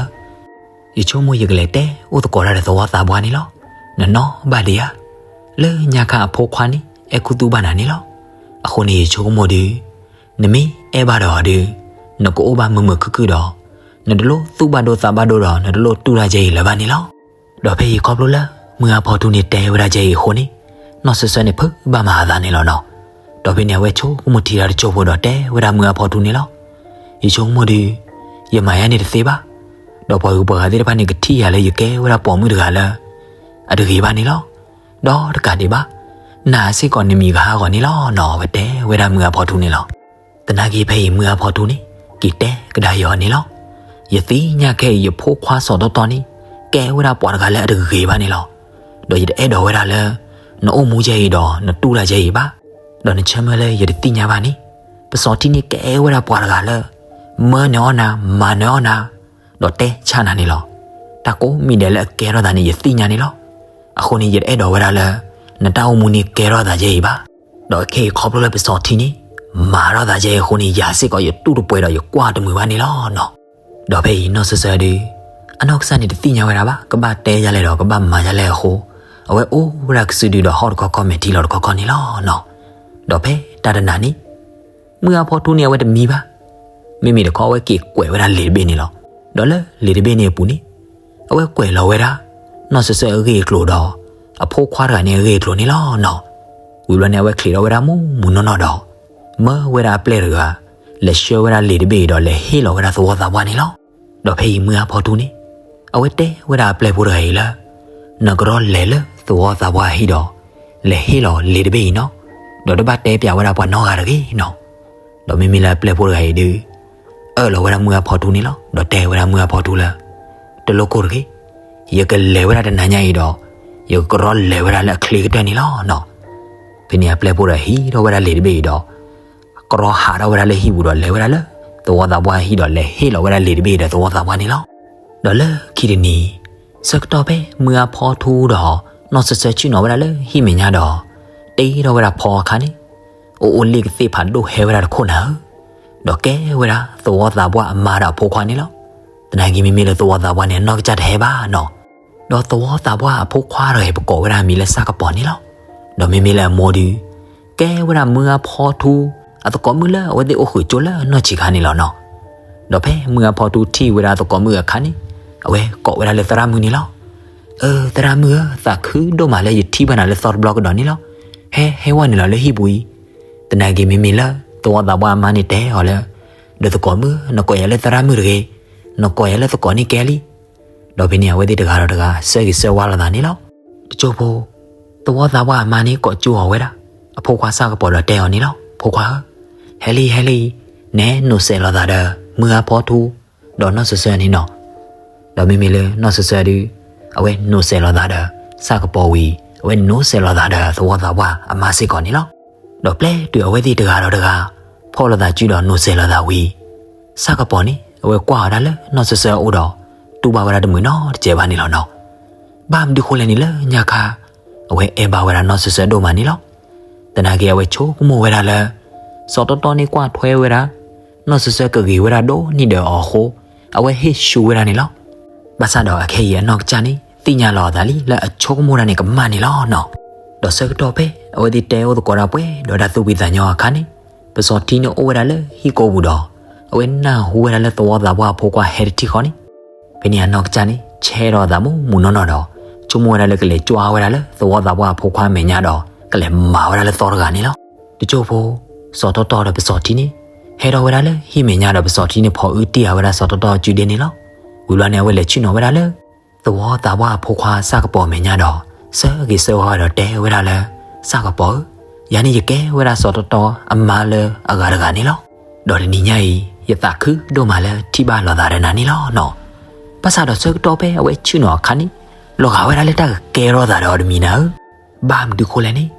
ယဆိကမိၣ်ယကလဲၤတဲအိၣ်သကိးတၢ်ဒီးသဝီသးပှၢ်န့ၣ်လီၤ. နနီၣ်ဘၣ်ဒံးဧါ, လၢညါခါအဖိခွါန့ၣ် အဲၣ်ခူသူၣ်ဘၣ်နၤန့ၣ်လီၤ. အဃိန့ၣ်ယဆိကမိၣ်ဒုး, နမ့ၢ်အဲၣ်ဘၣ်ဒီးအီၤဒုး, နကအိၣ်ဘၣ်မုာ်မုာ်ခုၣ်ခုၣ်ဒီး, နတလိၣ်သူၣ်ဘၣ်ဒိသးဘၣ်ဒိဒီး နတလိၣ်တူၢ်တၢ်ယဲအံၤလၢၤဘၣ်န့ၣ်လီၤ. ဒီးဖဲအံၤခီဖျိလၢမုၢ်အါဖီထူန့ၣ်တဲဝဲဒၣ်ယဲအံၤအဃိန့ၣ်, နီၢ်စၢၤစၢၤန့ၣ်ဖုးဘၣ်မၤအသးန့ၣ်လီၤနီၤ. ဒီးဖဲန့ၣ်အဝဲဆိကမိၣ်ထံတၢ်တစိၢ်ဖိဒီးတဲဝဲဒၣ်မုၢ်အါဖီထူန့ၣ်လီၤ. ယဆိကမိၣ်ဒုး, ယမၤယၤန့ၣ်တသ့ဘၣ်. ဒီးပှၤဂုၤပှၤဂၤသ့ၣ်တဖၣ်န့ၣ်ကထံၣ်ယၤလၢယကဲဝဲဒၣ်ပိာ်မုၣ်တဂၤလၢ အတဂ့ၤဘၣ်န့ၣ်လီၤ. ဒီးတကးဒံးဘၣ်, နၤစ့ၢ်ကီးနမံၤကဟါဂီၤန့ၣ်လီၤနီၤ အဝဲတဲဝဲဒၣ်မုၢ်အါဖီထူန့ၣ်လီၤ. သနာ်က့ဖဲအံၤမုၢ်အါဖီထူန့ၣ် က့ၤတဲကဒါယၤအီၤန့ၣ်လီၤ. ယသ့ၣ်ညါခဲအံၤယဖိခွါစီၤတီတီန့ၣ် ကဲဝဲဒၣ်ပှၤတဂၤလၢအတဂ့ၤဘၣ်န့ၣ်လီၤ. ဒီးယတအဲၣ်ဒိးဝဲဒၣ်လၢ နအိၣ်မူယဲအံၤဒီးနတူၢ်တၢ်ယဲအံၤဘၣ်. ဒီးနဆၢမုၢ်လၢယတသ့ၣ်ညါဘၣ်န့ၣ်, ပစီၤထံန့ၣ်ကဲဝဲဒၣ်ပှၤတဂၤလၢ မၢနၢၤအီၣ်နၤ, မၤနၢၤအီၣ်နၤ, ဒီးတဲဆါနၤန့ၣ်လီၤ. တၢ်ကိးမံၤဒဲးလၢအကဲထီၣ်သးန့ၣ်ယသ့ၣ်ညါန့ၣ်လီၤ. အဃိန့ၣ်ယတအဲၣ်ဒိးဝဲဒၣ်လၢ နတၢ်အိၣ်မူန့ၣ်ကဲထီၣ်သးယဲအံၤဘၣ်. ဒီးခဲအံၤခီဖျိလၢပစီၤထံန့ၣ် မၤထီၣ်သးယဲအံၤအဃိန့ၣ် ယၤစ့ၢ်ကီးယတူၢ်တပှဲၤဒီးယကွၢ်တမုာ်ဘၣ်န့ၣ်လီၤနီၤ. ဒီးဖဲအံၤနီၢ်စၢၤစၢၤဒုး အနီၢ်ကစၢ်န့ၣ်တသ့ၣ်ညါဝဲဒၣ်ဘၣ် ကဘၣ်တဲယၤလဲၣ်ဒီးကဘၣ်မၤယၤလဲၣ်အဃိ, အဝဲအိၣ်ဝဲဒၣ်ကစုဒုဒီးဟီၣ်တခီခီမဲာ်ထံလီၤတခီခီန့ၣ်လီၤနီၤ. ဒီးဖဲတၢ်တနၤန့ၣ် မုၢ်အါဖီထူန့ၣ်အဝဲတမံဘၣ်. မ့မ့ၢ်တခီအဝဲက့ၤကွဲးဝဲဒၣ်လံာ်တဘ့ၣ်န့ၣ်လီၤ. ဒီးလၢလံာ်တဘ့ၣ်န့ၣ်အပူၤန့ၣ် အဝဲကွဲးလီၤဝဲဒၣ် နီၢ်စၢၤစၢၤအဂ့ၢ်အကျိၤဒီး အဖိခွါတဂၤန့ၣ်အဂ့ၢ်အကျိၤန့ၣ်လီၤနီၤ. ဝံၤဘျီန့ၣ် အဝဲချံးထီၣ်ဝဲဒၣ်မူးမူးနီၢ်နီၢ်ဒီး မၢဝဲဒၣ်အပျဲၢ်တဂၤ လဲၤဆှၢဝဲဒၣ်လံာ်တဘ့ၣ်အံၤဒီးလဲၤဟ့ၣ်လီၤဝဲဒၣ်သဝီသးပှၢ်န့ၣ်လီၤ. ဒီးဖဲအံၤမုၢ်အါဖီထူန့ၣ် အဝဲတဲဝဲဒၣ်အပျဲၢ်ဖိတဂၤအံၤလၢ နကရီလဲၤလၢသဝီသးပှၢ်အဟံၣ်ဒီး လဲၤဟ့ၣ်လီၤလံာ်တဘ့ၣ်အံၤနီၤ, ဒီးတဘၣ်တဲပျးဝဲဒၣ်ပှၤနီတဂၤတဂ့ၤနီၤ. ဒီးမ့မ့ၢ်လၢအပျဲၢ်ဖိတဂၤအံၤဒုး အၢၣ်လီၤဝဲဒၣ်မုၢ်အါဖီထူန့ၣ်လီၤ. ဒီးတဲဝဲဒၣ်မုၢ်အါဖီထူလၢ တလိၣ်ကိၢ်တဂ့ၤ, ယကလဲၤဝဲဒၣ်တနၤညါအံၤဒီး ယကရီလဲၤဝဲဒၣ်လၢအချ့ကတၢၢ်န့ၣ်လီၤနီၤ. ဖဲန့ၣ်အပျဲၢ်ဖိဒီးဟံးထီၣ်ဝဲဒၣ်လံာ်တဘ့ၣ်အံၤဒီး ကရီဟးထီၣ်ဝဲဒၣ်လၢဟံၣ်ပူၤဒီးလဲၤဝဲဒၣ်လၢသဝီသးပှၢ်အဟံၣ်ဒီးလဲၤဟ့ၣ်လီၤဝဲဒၣ်လံာ်တဘ့ၣ်အံၤဒီးသဝီသးပှၢ်န့ၣ်လီၤ. ဒီးလၢခံတနံၤ ဆၢကတီၢ်ဖဲမုၢ်အါဖီထူဒီး နီၢ်စၢၤစၢၤဆ့ၣ်နီၤဝဲဒၣ်လၢဟံၣ်မဲာ်ညါဒီး တ့ထီၣ်ဝဲဒၣ်ဖီအခါန့ၣ် အိၣ်အိၣ်လ့ၣ်ကသ့ၣ်ဖးဒိၣ်ဟဲဝဲဒၣ်တခိၣ်နၤဧၢ, ဒီးကဲဝဲဒၣ်သဝီသးပှၢ်အမါဒီးအဖိခွါန့ၣ်လီၤ. သနာ်က့မ့မ့ၢ်လၢသဝီသးပှၢ်န့ၣ် အနီၢ်ကစၢ်တဟဲဘၣ်နီၤ. ဒီးသဝီသးပှၢ်အဖိခွါတဂၤအံၤ ပကိးဝဲဒၣ်မံၤလၢစၢ်ကပီၤန့ၣ်လီၤ. ဒီးမ့မ့ၢ်လၢအမိၢ်ဒုး ကဲဝဲဒၣ်မုၢ်အါဖီထူ အသကိးမုၣ်လၢအဝဲသ့ၣ်အိၣ်ဃုာ်ကၠိလၢနီၢ်ဆံးခါန့ၣ်လီၤနီၤ. ဒီးဖဲမုၢ်အါဖီထူထံၣ်ဝဲဒၣ်သကိးမုၣ်အခါန့ၣ် အဝဲကိးဝဲဒၣ်လၢသရၣ်မုၣ်န့ၣ်လီၤ. အၢ သရၣ်မုၣ်ဧၢ, သးခုဒိၣ်မးလၢယထံၣ်ဘၣ်နၤလၢသီတဘျီကဒီးန့ၣ်လီၤ. ဟဲ ဟဲဝဲနုာ်လီၤလၢဟံၣ်ပူၤအံၤ. သနာ်က့မ့မ့ၢ်လၢသဝီသးပှၢ်အမါန့ၣ်တဲအီၤလၢ ဒီးသကိးမုၣ် နကိးယၤလၢသရၣ်မုၣ်တဂ့ၤ, နကိးယၤလၢသကိးန့ၣ်ကဲလံ. ဒီးဖဲန့ၣ်အဝဲသ့ၣ်တဂၤဒီးတဂၤ ဆၢဂ့ၤဆၢဝါလိာ်သးန့ၣ်လီၤ. တစိၢ်ဖိ သဝီသးပှၢ်အမါန့ၣ်ကိးကၠိအီၤဝဲဒၣ် အဖိခွါစၢ်ကပီၤဒီးတဲအီၤန့ၣ်လီၤ. ဖိခွါဧၢ, ဟဲလံ ဟဲလံ, နဲနိးစဲးလိာ်သးဒီး မုၢ်အါဖီထူ ဒီးနီၢ်စၢၤစၢၤန့ၣ်နီၤ. ဒီးမ့မ့ၢ်လၢနီၢ်စၢၤစၢၤဒုး အဝဲနိးစဲးလိာ်သးဒီး စၢ်ကပီၤဝံၤ အဝဲနိးစဲးလိာ်သးဒီးသဝီသးပှၢ်အမါစ့ၢ်ကီးန့ၣ်လီၤ. ဒီးပျဲတုၤအဝဲသ့ၣ်တဂၤဒီးတဂၤ ဖီၣ်လိာ်သးစုဒီးနိးစဲးလိာ်သးဝံၤ စၢ်ကပီၤန့ၣ် အဝဲကွၢ်ဝဲဒၣ်လၢနီၢ်စၢၤစၢၤအအိၣ်ဒီး တူၢ်ဘၣ်ဝဲဒၣ်တမုာ်နီတစဲးဘၣ်န့ၣ်လီၤနီၤ. ဘၣ်မနုၤဃိလဲၣ်န့ၣ်လၢညါခါ အဝဲအဲၣ်ဘၣ်ဝဲဒၣ်နီၢ်စၢၤစၢၤဒိၣ်မးန့ၣ်လီၤ. သနာ်က့အဝဲဆိကမိၣ်ဝဲဒၣ်လၢ စီၤတီတီန့ၣ်ကွၢ်ထွဲဝဲဒၣ် နီၢ်စၢၤစၢၤကဂ့ၤဝဲဒၣ်ဒိၣ်န့ၢ်ဒီးအီၤအဃိ အဝဲဟ့ၣ်ဆူၣ်ဝဲဒၣ်န့ၣ်လီၤ. ဘၣ်ဆၣ်ဒီးအခဲအံၤအနီၢ်ကစၢ်န့ၣ် သ့ၣ်ညါလီၤအသးလံလၢအဆိကမိၣ်တၢ်န့ၣ်ကမၣ်န့ၣ်လီၤနီၤ. ဒီးဆၢကတီၢ်ဖဲအဝဲသ့ၣ်တဲအိၣ်သကိးတၢ်ပှဲၤဒီးတၢ်သူၣ်ဖှံသးညီအခါန့ၣ် ပစီၤထံန့ၣ်အိၣ်ဝဲဒၣ်လၢဟံၣ်ကိပူၤဒီး အဝဲနၢ်ဟူဝဲဒၣ်လၢသဝီသးပှၢ်အဖိခွါဟဲတထံၣ်ဃီန့ၣ် ဖဲန့ၣ်အနီၢ်ကစၢ်န့ၣ် ဆဲးထီၣ်အသးမူးမူးနီၢ်နီၢ်ဒီး ဆိကမိၣ်ဝဲဒၣ်လၢကလဲၤကွၢ်ဝဲဒၣ်လၢသဝီသးပှၢ်အဖိခွါအမဲာ်ညါဒီး ကလဲၤမၤဝဲဒၣ်လၢသီတဂၤန့ၣ်လီၤ. တစိၢ်ဖိ စီၤတီတီဒီးပစီၤထံန့ၣ် ဟဲထီၣ်ဝဲဒၣ်လၢဟံၣ်မဲာ်ညါဒီးပစီၤထံန့ၣ်ဖီၣ်အုၣ်တံၢ်ဃာ်ဝဲဒၣ်စီၤတီတီအစုဒ့န့ၣ်လီၤ. ဝံၤဘျီန့ၣ် အဝဲလဲၤဆ့ၣ်နီၤဝဲဒၣ်လၢ သဝီသးပှၢ်အဖိခွါစၢ်ကပီၤအမဲာ်ညါဒီး ဆၢဂ့ၤဆၢဝါဝဲဒီးတဲဝဲဒၣ်လၢ စၢ်ကပီၤဧၢ, ယၤန့ၣ်ယကဲဝဲဒၣ်စီၤတီတီအမါလၢအဂၤတဂၤန့ၣ်လီၤ. ဒီးတနံၤညါအံၤ ယသးခုဒိၣ်မးလၢထံၣ်ဘၣ်လိာ်သးဒီးနၤန့ၣ်လီၤနီၤ. ဘၣ်ဆၣ်ဒီးဆၢကတီၢ်ဖဲအဝဲဆ့ၣ်နီၤအခါန့ၣ် လီၤဂာ်ဝဲဒၣ်လၢတၢ်ကကဲထီၣ်သးဒီးအီၤတမံၤနၤဧၢ. ဘၣ်မနုၤဃိလဲၣ်န့ၣ်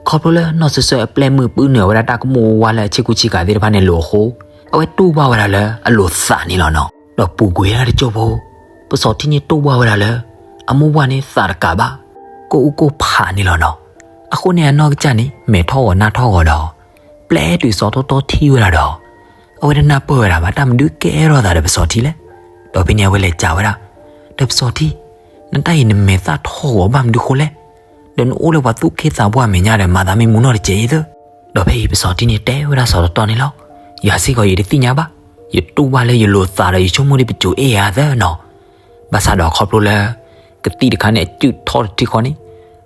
ခီဖျိလၢနီၢ်စၢၤစၢၤအပျဲၢ်မုၣ်ပုၢ်နုာ်ဝဲဒၣ်တၢ်ကမိၣ်ဝါလၢအဆ့ကူဆ့ကၤသ့ၣ်တဖၣ်န့ၣ်အလိၤအဃိ, အဝဲတူၢ်ဘၣ်ဝဲဒၣ်လၢအလိၤသးန့ၣ်လီၤနီၤ. ဒီးပူၤကွံာ်ဝဲဒၣ်တစိၢ်ဖိ, ပစီၤထံန့ၣ်တူၢ်ဘၣ်ဝဲဒၣ်လၢ အမိၢ်ဝၤန့ၣ်သးတကးဘၣ်, ကိၢ်အူကိၢ်ဖးန့ၣ်လီၤနီၤ. အဃိန့ၣ်အနီၢ်ကစၢ်န့ၣ် မဲာ်ထီၣ်ဂီၤနၢ်ထီၣ်ဂီၤဒီး ပျဲတုၤစီၤတီတီထံၣ်ဝဲဒၣ်ဒီး အဝဲတနၢ်ပၢၢ်ဝဲဒၣ်ဘၣ် တၢ်မနုၤကဲထီၣ်သးဒီးပစီၤထံလဲၣ်. ဒီးဖဲန့ၣ်အဝဲလဲၤစံးဝဲဒၣ်, ဒီးပစီၤထံ, နတၢ်အံၤနမဲာ်သၣ်ထီၣ်ဂီၤဘၣ်မနုၤဃိလဲၣ်. ဒီးနအိၣ်လၢပှၤသူၣ်က့သးပှၢ်အမဲာ်ညါဒီး မၤသးမ့ၢ်မူနီၢ်တစဲးအံၤသၢ. ဒီးဖဲအံၤပစီၤထံန့ၣ်တဲဝဲဒၣ်စီၤတီတီန့ၣ်လီၤ, ယၤစ့ၢ်ကီးယတသ့ၣ်ညါဘၣ်. ယတူၢ်ဘၣ်လၢယလိၤသးဒီးယဆိကမိၣ်ဒ်ပစိၤအ့ၣ်ဧါသၢနီၤ. ဘၣ်ဆၣ်ဒီးခီဖျိလၢ ကသံၣ်တခါန့ၣ် အစုၣ်ထီၣ်တထံဃီန့ၣ်,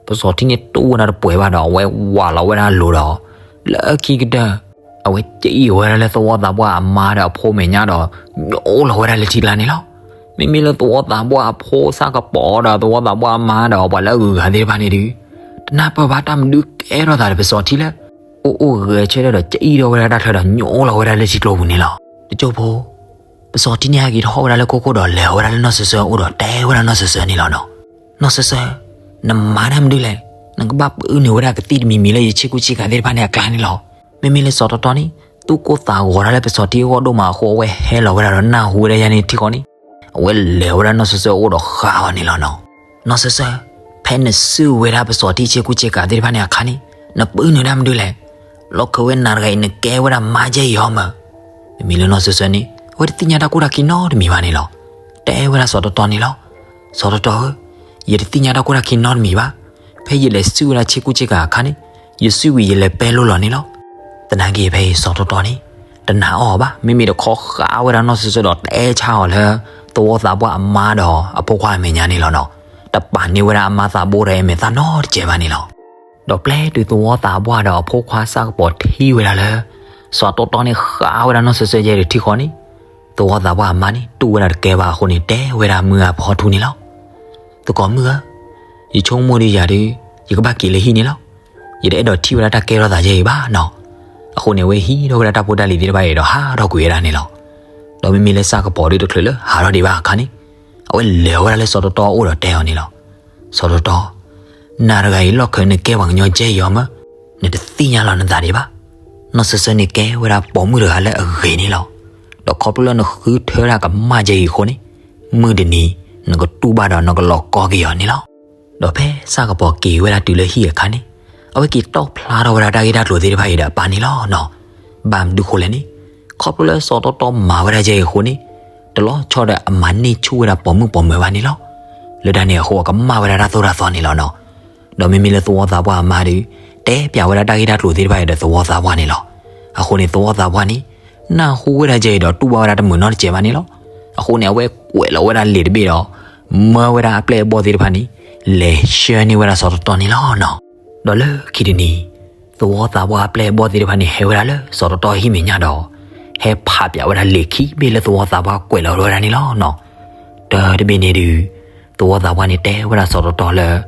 ပစီၤထံန့ၣ်တူၢ်ဝဲဒၣ်တပှဲၤဘၣ်ဒီး အဝဲဝးလီၤဝဲဒၣ်အလိၤဒီး လၢခံကတၢၢ် အဝဲကအံၣ်ဝဲဒၣ်လၢသဝီသးပှၢ်အမါဒီးအဖိမဲာ်ညါဒီး ညိလီၤဝဲဒၣ်လၢထံကျါန့ၣ်လီၤ. မ့မ့ၢ်လၢသဝီသးပှၢ်အဖိဆၣ်ကပီၤဒီးသဝီသးပှၢ်အမါဒီးပှၤလၢအဂုၤအဂၤသ့ၣ်တဖၣ်န့ၣ်ဒုး တနၢ်ပၢၢ်ဘၣ်တၢ်မနုၤကဲထီၣ်သးဒီးပစီၤထံလၢ အိၣ်အိၣ်ဂဲၤဆၢထၢၣ်ဒီးကအံၣ်ထီၣ်ဝဲဒၣ်တၢ်ချၢဒီးညိလီၤဝဲဒၣ်လၢထံကျိပူၤန့ၣ်လီၤ. တစိၢ်ဖိ ပစီၤထံန့ၣ်ဟဲက့ၤထီၣ်ဝဲဒၣ်လၢခိခိၣ်ဒီး လဲၤဝဲဒၣ်လၢနီၢ်စၢၤစၢၤအအိၣ်ဒီးတဲဝဲဒၣ်နီၢ်စၢၤစၢၤန့ၣ်လီၤနီၤ. နီၢ်စၢၤစၢၤ, နမၤတၢ်မနုၤလဲၣ်. နကဘၣ်ပုၢ်နုာ်ဝဲဒၣ်ကသံၣ်တမံၤမံၤလၢယဆ့ကူဆ့ကၤသ့ၣ်တဖၣ်န့ၣ်အကျါန့ၣ်လီၤ. မ့မ့ၢ်လၢစီၤတီတီန့ၣ် သူၣ်ကိၢ်သးဂီၤတၢ်လၢပစီၤထံအဂီၢ်ဒိၣ်မးအဃိ အဝဲဟဲလီၤဝဲဒၣ်ဒီးနၢ်ဟူဝဲဒၣ်ယၤန့ၣ်ထံဃီန့ၣ်, အဝဲလဲၤဝဲဒၣ်နီၢ်စၢၤစၢၤအအိၣ်ဒီးဃါအီၤန့ၣ်လီၤနီၤ. နီၢ်စၢၤစၢၤ, ဖဲနစုၣ်ဝဲဒၣ်ပစီၤထံဆ့ကူဆ့ကၤသ့ၣ်တဖၣ်န့ၣ်အခါန့ၣ် နပုၢ်နုာ်တၢ်မနုၤလဲၣ်. လီၢ်ခၢဝဲနၤတဂၤအံၤ နကဲဝဲဒၣ်မါကဲအံၤအီၤမၢ. မ့မ့ၢ်လၢနီၢ်စၢၤစၢၤန့ၣ် အဝဲတသ့ၣ်ညါတၢ်ကိၢ်တၢ်ခံနီတမံၤဘၣ်န့ၣ်လီၤ. တဲဝဲဒၣ်စီၤတီတီန့ၣ်လီၤ. စီၤတီတီဧၢ, ယတသ့ၣ်ညါတၢ်ကိၢ်တၢ်ခံနီတမံၤဘၣ်. ဖဲယလဲၤစုၣ်ဝဲဒၣ်ဆ့ကူဆ့ကၤအခါန့ၣ် ယစုၣ်ဝံၤယလဲၤပဲလိလီၤန့ၣ်လီၤ. သနာ်က့ဖဲအံၤစီၤတီတီန့ၣ် တနာ်အီၤဘၣ်. မ့မ့ၢ်တခီဃါဝဲဒၣ်နီၢ်စၢၤစၢၤဒီးတဲဆါအီၤလၢ သဝီသးပှၢ်အမါဒီးအဖိခွါအမဲာ်ညါန့ၣ်လီၤနီၤ. တပာ်န့ၢ်ဝဲဒၣ်အမါသးဘိဒီးအမဲာ်သၣ်နီတစဲးဘၣ်န့ၣ်လီၤ. ဒီးပျဲတုၤသဝီသးပှၢ်ဒီးအဖိခွါဆၣ်ကပီၤထံၣ်ဝဲဒၣ်လၢ စီၤတီတီန့ၣ်ဃါဝဲဒၣ်နီၢ်စၢၤစၢၤယဲဒီးထံဃီန့ၣ်, သဝီသးပှၢ်အမါန့ၣ်တူၢ်ဝဲဒၣ်တကဲဘၣ်အဃိန့ၣ် တဲဝဲဒၣ်မုၢ်အဖီထူန့ၣ်လီၤ. သကိးမုၣ်ဧၢ, ယဆိကမိၣ်ဒ်ယၤဒီး ယကဘၣ်က့ၤလၢဟံၣ်န့ၣ်လီၤ. ယတအဲၣ်ဒိးထံၣ်ဝဲဒၣ်တၢ်ကဲထီၣ်သးယဲအံၤဘၣ်နီၤ. အဃိန့ၣ် အဝဲဟံးထီၣ်ဝဲဒၣ်တၢ်ဖိတၢ်လံၤသ့ၣ်တဖၣ်အံၤဒီးဟးထီၣ်ကွံာ်ဝဲဒၣ်န့ၣ်လီၤ. ဒီးမ့မ့ၢ်လၢဆၣ်ကပီၤဒီးတချုးလၢဟးထီၣ်ဒံးဘၣ်အခါန့ၣ်, အဝဲလဲၤဝဲဒၣ်လၢစီၤတီတီအအိၣ်ဒီးတဲအီၤန့ၣ်လီၤ. စီၤတီတီ, နၤတဂၤအံၤလီၢ်ခၢးနကဲပှၤကညီကဲအံၤအီၤမၢ, နတသ့ၣ်ညါလီၤနသးဒံးဘၣ်. နီၢ်စၢၤစၢၤန့ၣ်ကဲဝဲဒၣ်ပိာ်မုၣ်တဂၤလၢအဂ့ၤန့ၣ်လီၤ. ဒီးခီဖျိလၢနဃုထၢဒၣ်ကမၣ်ကဲအံၤအဃိန့ၣ်, မုၢ်တနံၤ နကတူၢ်ဘၣ်ဒီးနကလီၤကီက့ၤအီၤန့ၣ်လီၤ. ဒီးဖဲဆၣ်ကပီၤက့ၤဝဲဒၣ်တုၤလၢဟံၣ်အခါန့ၣ်, အဝဲက့ၤတီၣ်ဖျါထီၣ်ဝဲဒၣ်တၢ်ဂ့ၢ်တၢ်ကျိၤသ့ၣ်တဖၣ်အံၤဒီးအပၢ်န့ၣ်လီၤနီၤ. ဘၣ်မနုၤဃိလဲၣ်န့ၣ်, ခီဖျိလၢစီၤတီတီမၤဝဲဒၣ်ကဲအံၤအဃိန့ၣ်, တလီၤဆီဒီးအမၤန့ၢ်ဆူၣ်ဝဲဒၣ်ပိာ်မုၣ်ပိာ်မၢၤဘၣ်န့ၣ်လီၤ. လၢတၢ်န့ၣ်အဃိအကမၣ်ဝဲဒၣ်တၢ်သိၣ်တၢ်သီန့ၣ်လီၤနီၤ. ဒီးမ့မ့ၢ်လၢသဝီသးပှၢ်အမါဒီး, တဲပျးဝဲဒၣ်တၢ်ဂ့ၢ်တၢ်ကျိၤသ့ၣ်တဖၣ်အံၤဒီးသဝီသးပှၢ်န့ၣ်လီၤ. အဃိန့ၣ်သဝီသးပှၢ်န့ၣ်, နၢ်ဟူဝဲဒၣ်ကဲအံၤဒီးတူၢ်ဘၣ်ဝဲဒၣ်တမုာ်နီတစဲးဘၣ်န့ၣ်လီၤ. အဃိန့ၣ် အဝဲကွဲးလီၤဝဲဒၣ်လံာ်တဘ့ၣ်ဒီး, မၢဝဲဒၣ်အပျဲၢ်အဘီၣ်သ့ၣ်တဖၣ်န့ၣ်, လဲၤဆှၢန့ၢ်ဝဲဒၣ်စီၤတီတီန့ၣ်လီၤနီၤ. ဒီးလၢခံတနံၤ, သဝီသးပှၢ်အပျဲၢ်အဘီၣ်သ့ၣ်တဖၣ်န့ၣ်ဟဲဝဲဒၣ်လၢစီၤတီတီဟံၣ်မဲာ်ညါဒီး, ဟဲဖးပျးဝဲဒၣ်လံာ်ခံဘ့ၣ်လၢသဝီသးပှၢ်ကွဲးလီၤဝဲဒၣ်န့ၣ်လီၤနီၤ. တၢ်တဘ့ၣ်န့ၣ်ဒုး, သဝီသးပှၢ်န့ၣ်တဲဝဲဒၣ်စီၤတီတီလၢ,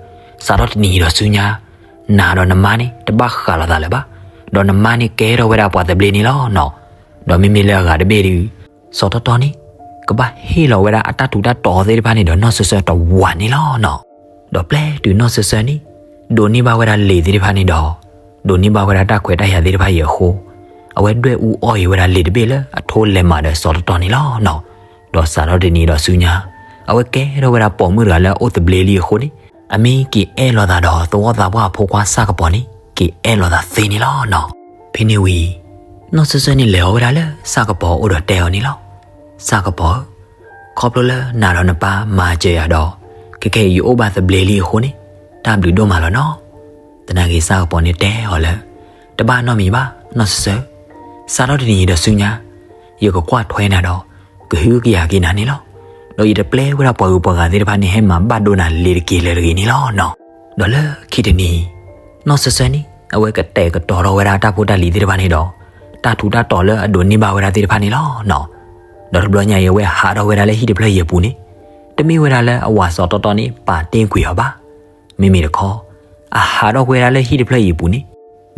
စးထီၣ်တနံၤအံၤဒီးဆူညါ, နၤဒီးနမါန့ၣ် တဘၣ်ဃးလိာ်သးလၢၤဘၣ်. ဒီးနမါန့ၣ်ကဲထီၣ်ဝဲဒၣ်ပှၤသဘျ့န့ၣ်လီၤနီၤ. ဒီးမ့မ့ၢ်လၢအဂၤတဘ့ၣ်ဒုး, စီၤတီတီန့ၣ်, ကဘၣ်ဟ့ၣ်လီၤဝဲဒၣ်အတၢ်ထူးတၢ်တီၤသ့ၣ်တဖၣ်န့ၣ်ဒီးနီၢ်စၢၤစၢၤတဝးန့ၣ်လီၤနီၤ. ဒီးပျဲတုၤနီၢ်စၢၤစၢၤန့ၣ်, ဒိးန့ၢ်ဘၣ်ဝဲဒၣ်လံာ်သ့ၣ်တဖၣ်န့ၣ်ဒီး, ဒိးန့ၢ်ဘၣ်ဝဲဒၣ်တၢ်ခွဲးတၢ်ယာ်သ့ၣ်တဖၣ်အံၤအဃိ, အဝဲဒွဲၣ်အူအီၣ်အံၤဝဲဒၣ်လံာ်တဘ့ၣ်လၢအထိလဲၤမးဒီးစီၤတီတီန့ၣ်လီၤနီၤ. ဒီးစးထီၣ်တနံၤဒီးဆူညါ, အဝဲကဲထီၣ်ဝဲဒၣ်ပိာ်မုၣ်တဂၤလၢအအိၣ်သဘျ့လံအဃိန့ၣ်, အမ့ၢ်က့ၤအဲၣ်လိာ်သးဒီးသဝီသးပှၢ်အဖိခွါဆၣ်ကပီၤန့ၣ်, က့ၤအဲၣ်လိာ်သးသ့န့ၣ်လီၤနီၤ. ဖဲန့ၣ်ဝံၤ, နီၢ်စၢၤစၢၤန့ၣ်လဲၤအီၤဝဲဒၣ်လၢဆၣ်ကပီၤအအိၣ်ဒီးတဲအီၤန့ၣ်လီၤ. ဆၣ်ကပီၤဧၢ, ခီဖျိလၢနၤဒီးနပၢ်မၤစၢၤယၤဒီး, ခဲကနံၣ်အံၤယအိၣ်ဘၣ်သဘျ့လံအဃိန့ၣ်, တၢ်ဘျုးဒိၣ်မးလီၤနီၤ. သနာ်က့ဆၣ်ကပီၤန့ၣ်တဲအီၤလၢ, တဘၣ်နီတမံၤဘၣ်, နီၢ်စၢၤစၢၤ, စးထီၣ်တနံၤအံၤဒီးဆူညါ, ယကကွၢ်ထွဲနၤဒီး, ကဟုကယာ်က့ၤနၤန့ၣ်လီၤ. ဒီးယတပျဲဝဲဒၣ်ပှၤဂုၤပှၤဂၤသ့ၣ်တဖၣ်န့ၣ်ဟဲမၤဘၣ်ဒိနၤလ့ၤတက့ၤလၢၤတဂ့ၤန့ၣ်လီၤနီၤ. ဒီးလၢခံတနံၤ, နီၢ်စၢၤစၢၤန့ၣ် အဝဲကတဲာ်ကတီၤထီၣ်ဝဲဒၣ်တၢ်ဖိတၢ်လံၤသ့ၣ်တဖၣ်န့ၣ်ဒီး, တၢ်ထူးတၢ်တီၤလၢအဒိးန့ၢ်ဘၣ်ဝဲဒၣ်သ့ၣ်တဖၣ်န့ၣ်လီၤနီၤ. ဒီးတဘျီညါအံၤအဝဲဟးထီၣ်ဝဲဒၣ်လၢဟံၣ်တဖျၢၣ်အံၤအပူၤန့ၣ်, တမ့ၢ်ဝဲဒၣ်လၢအဝၤစီၤတီတီန့ၣ် ပာ်တ့ၢ်ကွံာ်အီၤဘၣ်. မ့မ့ၢ်တခီ, အဟးထီၣ်ကွံာ်ဝဲဒၣ်လၢဟံၣ်တဖျၢၣ်အံၤအပူၤန့ၣ်,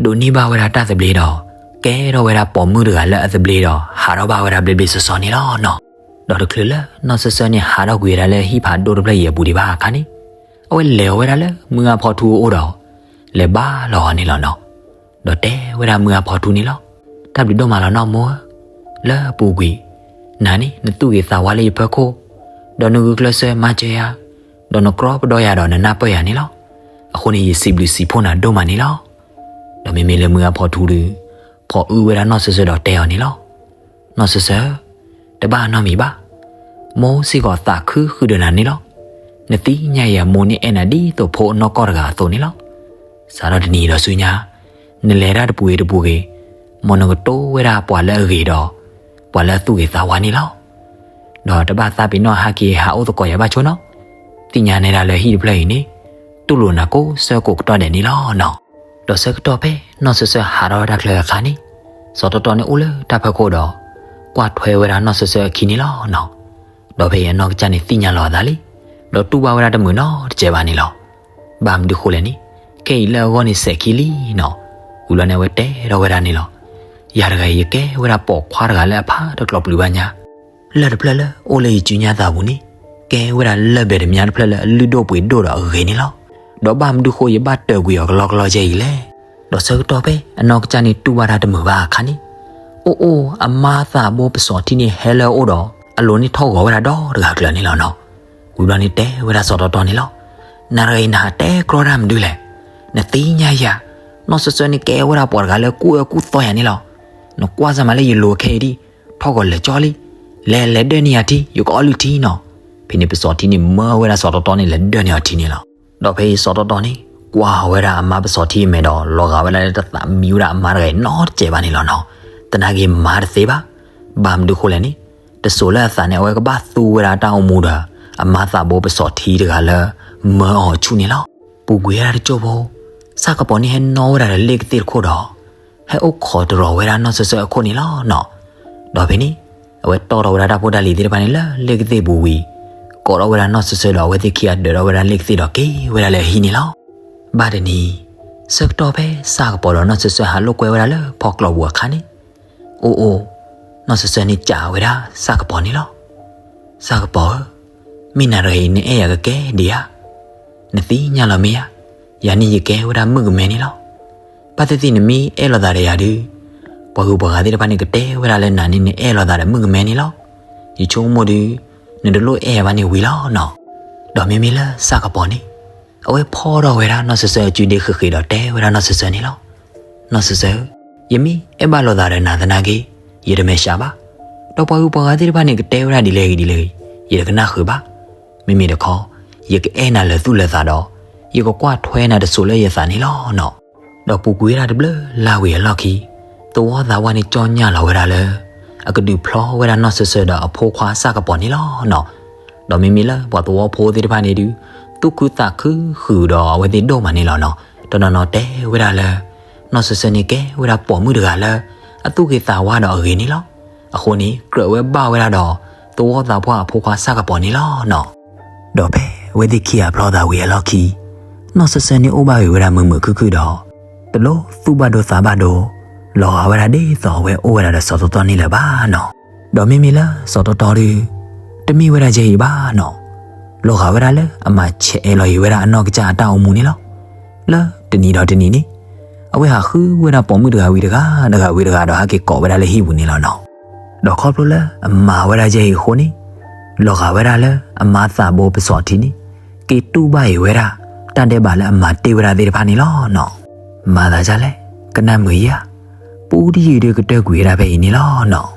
ဒိးန့ၢ်ဘၣ်ဝဲဒၣ်တၢ်သဘျ့ဒီး, ကဲထီၣ်ဝဲဒၣ်ပိာ်မုၣ်တဂၤလၢအသဘျ့ဒီး ဟးထီၣ်ဘၣ်ဝဲဒၣ်ဘျ့ဘျ့ဆှီဆှီန့ၣ်လီၤနီၤ. ဒီးတချုးလၢနီၢ်စၢၤစၢၤန့ၣ်ဟးထီၣ်ကွံာ်ဝဲဒၣ်လၢဟံၣ်ဖးဒိၣ်တဖျၢၣ်အံၤအပူၤဒံးဘၣ်အခါန့ၣ်, အဝဲလဲၤအီၤဝဲဒၣ်လၢမုၢ်အါဖီထူအအိၣ်ဒီး, လဲၤဘါလီၤအီၤန့ၣ်လီၤနီၤ. ဒီးတဲဝဲဒၣ်မုၢ်အါဖီထူန့ၣ်လီၤ. တၢ်ဘျုးဒိၣ်မးလီၤနီၢ်မိၢ်ဧၢ, လၢအပူၤကွံာ်, နၤန့ၣ် နသူၣ်ဂ့ၤသးဝါလၢယဖီခိၣ်, ဒီးနဂုာ်ကျဲးစၢးမၤစၢၤယၤ, ဒီးနကြီပဒီယၤဒီးနနၢ်ပၢၢ်ယၤန့ၣ်လီၤ. အဃိန့ၣ် ယစံးဘျုးစံးဖှိၣ်နၤဒိၣ်မးန့ၣ်လီၤ. ဒီးမ့မ့ၢ်လၢမုၢ်အါဖီထူဒီး, ဖီအုဝဲဒၣ်နီၢ်စၢၤစၢၤဒီးတဲအီၤန့ၣ်လီၤ. နီၢ်စၢၤစၢၤ, တဘၣ်နီတမံၤဘၣ်. မိၢ်စ့ၢ်ကီးသးခုဃုာ်ဒီးနၤန့ၣ်လီၤ. နသ့ၣ်ညါယၤမိၢ်န့ၣ်အဲၣ်နၤဒ်သိးဖိအနီၢ်ကီၢ်တဂၤအသိးန့ၣ်လီၤ. စးထီၣ်တနံၤဒီးဆူညါ, နလဲၤတၢ်တပူၤဂ့ၤတပူၤဂ့ၤ, မ်နကတိၢ်ဝဲဒၣ်ပှၤလၢအဂ့ၤဒီး, ပှၤလၢအသူၣ်ဂ့ၤသးဝါန့ၣ်လီၤ. ဒီးတဘၣ်သးပ့ၤနီၣ်ဟဲက့ၤဟးအိၣ်သကိးယၤဘၣ်ဆိနီၤ, သ့ၣ်ညါနဲဒၣ်လၢဟံၣ်တဖျၢၣ်အံၤန့ၣ်, တူၢ်လိာ်နၤကိးဆၢကိးကတီၢ်ဒဲးန့ၣ်လီၤနီၤ. ဒီးဆၢကတီၢ်ဖဲနီၢ်စၢၤစၢၤဟးထီၣ်ဝဲဒၣ်ချၢအခါန့ၣ်, စီၤတီတီန့ၣ်အိၣ်လၢတၢ်ဖီခိၣ်ဒီး, ကွၢ်ထွဲဝဲဒၣ်နီၢ်စၢၤစၢၤအခံန့ၣ်လီၤနီၤ. ဒီးဖဲအံၤအနီၢ်ကစၢ်န့ၣ်သ့ၣ်ညါလီၤအသးလံ, ဒီးတူၢ်ဘၣ်ဝဲဒၣ်တမုာ်နီတစဲးဘၣ်န့ၣ်လီၤ. ဘၣ်မနုၤဃိလဲၣ်န့ၣ်, ခဲအံၤလၢအဂီၢ်န့ၣ်စဲးခံလံနီၤ. ဝံၤလီၤန့ၣ်အဝဲတဲထီၣ်ဝဲဒၣ်န့ၣ်လီၤ. ယၤတဂၤအံၤယကဲဝဲဒၣ်ပိာ်ခွါတဂၤလၢအဖးတကျိၤပျုၤဘၣ်ညါ, လၢၢ်တဖျၢၣ်လၢအိၣ်လၢယစုညါသးပူၤန့ၣ်, ကဲဝဲဒၣ်လၢၢ်ဘဲၣ်တမံၤတဖျၢၣ်လၢအလုၢ်ဒိၣ်ပှ့ၤဒိၣ်ဒီးအဂ့ၤန့ၣ်လီၤ. ဒီးဘၣ်မနုၤဃိယဘၣ်တၢၢ်ကွံာ်အီၤကလီကလီကဲအံၤလဲၣ်. ဒီးဆၢကတီၢ်ဖဲအနီၢ်ကစၢ်န့ၣ်တူၢ်ဘၣ်တၢ်တမုာ်ဘၣ်အခါန့ၣ်, အိၣ်အိၣ် အမါသးဘိပစီၤထံန့ၣ်ဟဲလၢအအိၣ်ဒီး, အလိၤန့ၣ်ထီၣ်ဂီၤဝဲဒၣ်ဒီတဂၤကျၢၤန့ၣ်လီၤနီၤ. ဝံၤဘျီန့ၣ်တဲဝဲဒၣ်စီၤတီတီန့ၣ်လီၤ. နၤတဂၤအံၤနဟးတဲကြီတၢ်မနုၤလဲၣ်. နသ့ၣ်ညါယၤ, နီၢ်စၢၤစၢၤန့ၣ်ကဲဝဲဒၣ်ပှၤတဂၤလၢကူၣ်အၢကူၣ်သီယၤန့ၣ်လီၤ. နကွၢ်စၢ်မးလၢယလိၤခဲအံၤဒံး, ထီၣ်ဂီၤလဲၤကၠီလံ, လဲၤလဲၤဒၢးန့ၢ်ယၤထံ ယကအီၣ်လုၢ်ထံနီၤ. ဖဲန့ၣ်ပစီၤထံန့ၣ်မၢဝဲဒၣ်စီၤတီတီန့ၣ် လဲၤဒၢးန့ၢ်အီၤထံန့ၣ်လီၤ. ဒီးဖဲအံၤစီၤတီတီန့ၣ် ကွၢ်ဝဲဒၣ်အမါပစီၤထံအမဲာ်ဒီး လီၤဂာ်ဝဲဒၣ်လၢတသးမံဝဲဒၣ်အမါတဂၤအံၤနီတစဲးဘၣ်န့ၣ်လီၤနီၤ. သနာ်က့မၤတသ့ဘၣ်. ဘၣ်မနုၤဃိလဲၣ်န့ၣ်, တစိၤလၢအသးန့ၣ် အဝဲကဘၣ်သူဝဲဒၣ်တၢ်အိၣ်မူဒီး အမါသးဘိပစီၤထံတဂၤလၢ မၢအီၤဆူၣ်န့ၣ်လီၤ. ပူၤကွံာ်ဝဲဒၣ်တစိၢ်ဖိ, စၢ်ကပီၤန့ၣ်ဟဲနီၣ်ဝဲဒၣ်ဒီးလ့ၣ်ကသ့ၣ်တခိၣ်ဒီး ဟဲအိၣ်ခိးတရီၤဝဲဒၣ်နီၢ်စၢၤစၢၤအခိၣ်န့ၣ်လီၤနီၤ. ဒီးဖဲန့ၣ်, အဝဲတီၣ်ထီၣ်ဝဲဒၣ်တၢ်ဖိတၢ်လံၤသ့ၣ်တဖၣ်န့ၣ်လၢလ့ၣ်ကသ့ၣ်ပူၤဝံၤ, ကိးထီၣ်ဝဲဒၣ်နီၢ်စၢၤစၢၤဒီးအဝဲသ့ၣ်ခံဂၤဒၢးထီၣ်ဝဲဒၣ်လ့ၣ်ကသ့ၣ်ဒီးက့ၤဝဲဒၣ်လၢအဟံၣ်န့ၣ်လီၤ. ဘၣ်တနံၤ, ဆၢကတီၢ်ဖဲစၢ်ကပီၤဒီးနီၢ်စၢၤစၢၤဟးလိာ်ကွဲဝဲဒၣ်လၢဖီကျီပူၤအခါန့ၣ်, အိၣ်အိၣ်, နီၢ်စၢၤစၢၤန့ၣ်စံးဝဲဒၣ်စၢ်ကပီၤန့ၣ်လီၤ. စၢ်ကပီၤဧၢ, မ့ၢ်နၤတဂၤအံၤနအဲၣ်ယၤကကဲဒံးဧါ. နသ့ၣ်ညါလီၤမ့ၢ်ဧါ, ယၤန့ၣ်ယကဲဝဲဒၣ်မုၣ်ကမဲန့ၣ်လီၤ. ဘၣ်သ့ၣ်သ့ၣ်နမ့ၢ်အဲၣ်လိာ်သးဒီးယၤဒုး, ပှၤဂုၤပှၤဂၤသ့ၣ်တဖၣ်န့ၣ်ကတဲဝဲဒၣ်လၢနၤန့ၣ်နအဲၣ်လိာ်သးဒီးမုၣ်ကမဲန့ၣ်လီၤ. ယဆိကမိၣ်ဒုး, နတလိၣ်အဲၣ်ဘၣ်န့ၣ်ဝံၤလီၤနီၤ. ဒီးမ့မ့ၢ်လၢစၢ်ကပီၤန့ၣ်, အဝဲဖီထီၣ်ဝဲဒၣ်နီၢ်စၢၤစၢၤအစုဒ့ဃ့းဃ့းဒီးတဲဝဲဒၣ်နီၢ်စၢၤစၢၤန့ၣ်လီၤ. နီၢ်စၢၤစၢၤ, ယမ့ၢ်အဲၣ်ဘၣ်လိာ်သးဒီးနၤသနာ်က့, ယတမဲာ်ဆှးဘၣ်. ဒီးပှၤဂုၤပှၤဂၤသ့ၣ်တဖၣ်န့ၣ်ကတဲဝဲဒၣ်ဒ်လဲၣ်ဂ့ၤဒ်လဲၣ်ဂ့ၤ, ယတကနၣ်ဃုာ်ဘၣ်. မ့မ့ၢ်တခီ, ယကအဲၣ်နၤလၢာ်သူၣ်လၢာ်သးဒီး, ယကကွၢ်ထွဲနၤတစိၤလၢယသးန့ၣ်လီၤနီၤ. ဒီးပူၤကွံာ်ဝဲဒၣ်တဘျုးလါဝံၤအလီၢ်ခံ, သဝီသးဝါန့ၣ်ကၠီၣ်ညၣ်လီၤဝဲဒၣ်လၢ အကဒုးဖျီဝဲဒၣ်နီၢ်စၢၤစၢၤဒီးအဖိခွါစၢ်ကပီၤန့ၣ်လီၤနီၤ. ဒီးမ့မ့ၢ်လၢပှၤသဝီဖိသ့ၣ်တဖၣ်န့ၣ်ဒုး, သူၣ်ခုသးခုဃုာ်ဒီးအဝဲသ့ၣ်ဒိၣ်မးန့ၣ်လီၤနီၤ. တနီၤနီၤတဲဝဲဒၣ်လၢ နီၢ်စၢၤစၢၤန့ၣ်ကဲဝဲဒၣ်ပိာ်မုၣ်တဂၤလၢ အသူၣ်ဂ့ၤသးဝါဒီးအဂ့ၤန့ၣ်လီၤ. အဃိန့ၣ် ကြၢးဝဲဘၣ်ဝဲဒၣ်ဒီး သဝီသးပှၢ်အဖိခွါစၢ်ကပီၤန့ၣ်လီၤနီၤ. ဒီးဖဲအဝဲသ့ၣ်ခံဂၤဖျီသးဝံၤအလီၢ်ခံ, နီၢ်စၢၤစၢၤန့ၣ်အိၣ်ဘၣ်ဂ့ၤဝဲဒၣ်မုာ်မုာ်ခုၣ်ခုၣ်ဒီး, တလိၣ်သူၣ်ဘၣ်ဒိသးဘၣ်ဒိ, လီၤဂာ်ဝဲဒၣ်ဒ်သိးအဝဲအိၣ်ဝဲဒၣ်ဒီးစီၤတီတီန့ၣ်လၢၤဘၣ်နီၤ. ဒီးမ့မ့ၢ်လၢစီၤတီတီဒုး, တမ့ၢ်ဝဲဒၣ်ယဲအံၤဘၣ်နီၤ. လီၤဂာ်ဝဲဒၣ်လၢအမၤဆဲးအဲးလီၤယံၤဝဲဒၣ်အနီၢ်ကစၢ်အတၢ်အိၣ်မူန့ၣ်လီၤ. လၢတနံၤဒီးတနံၤန့ၣ်, အဝဲဟးဃုဝဲဒၣ်ပိာ်မုၣ်တဂၤဝံၤတဂၤ, တဂၤဝံၤတဂၤဒီးဟဲက့ၤကိးဝဲဒၣ်လၢဟံၣ်ပူၤန့ၣ်လီၤနီၤ. ဒီးခီဖျိလၢအမၤဝဲဒၣ်ယဲအံၤအဃိန့ၣ်, လီၤဂာ်ဝဲဒၣ်လၢအမါသးဘိပစီၤထံန့ၣ်, က့ၤတူၢ်ဘၣ်အံၤဝဲဒၣ်, တၢ်ဒဲးဘးလၢအမၤတ့ၢ်ဝဲဒၣ်သ့ၣ်တဖၣ်န့ၣ်လီၤနီၤ. မၤသးဒ်လဲၣ်, ကနၣ်မုာ်ဧါ. ပူတယုၢ်ဒုးကတၢၢ်ကွံာ်ဝဲဒၣ်ဖဲအံၤန့ၣ်လီၤနီၤ.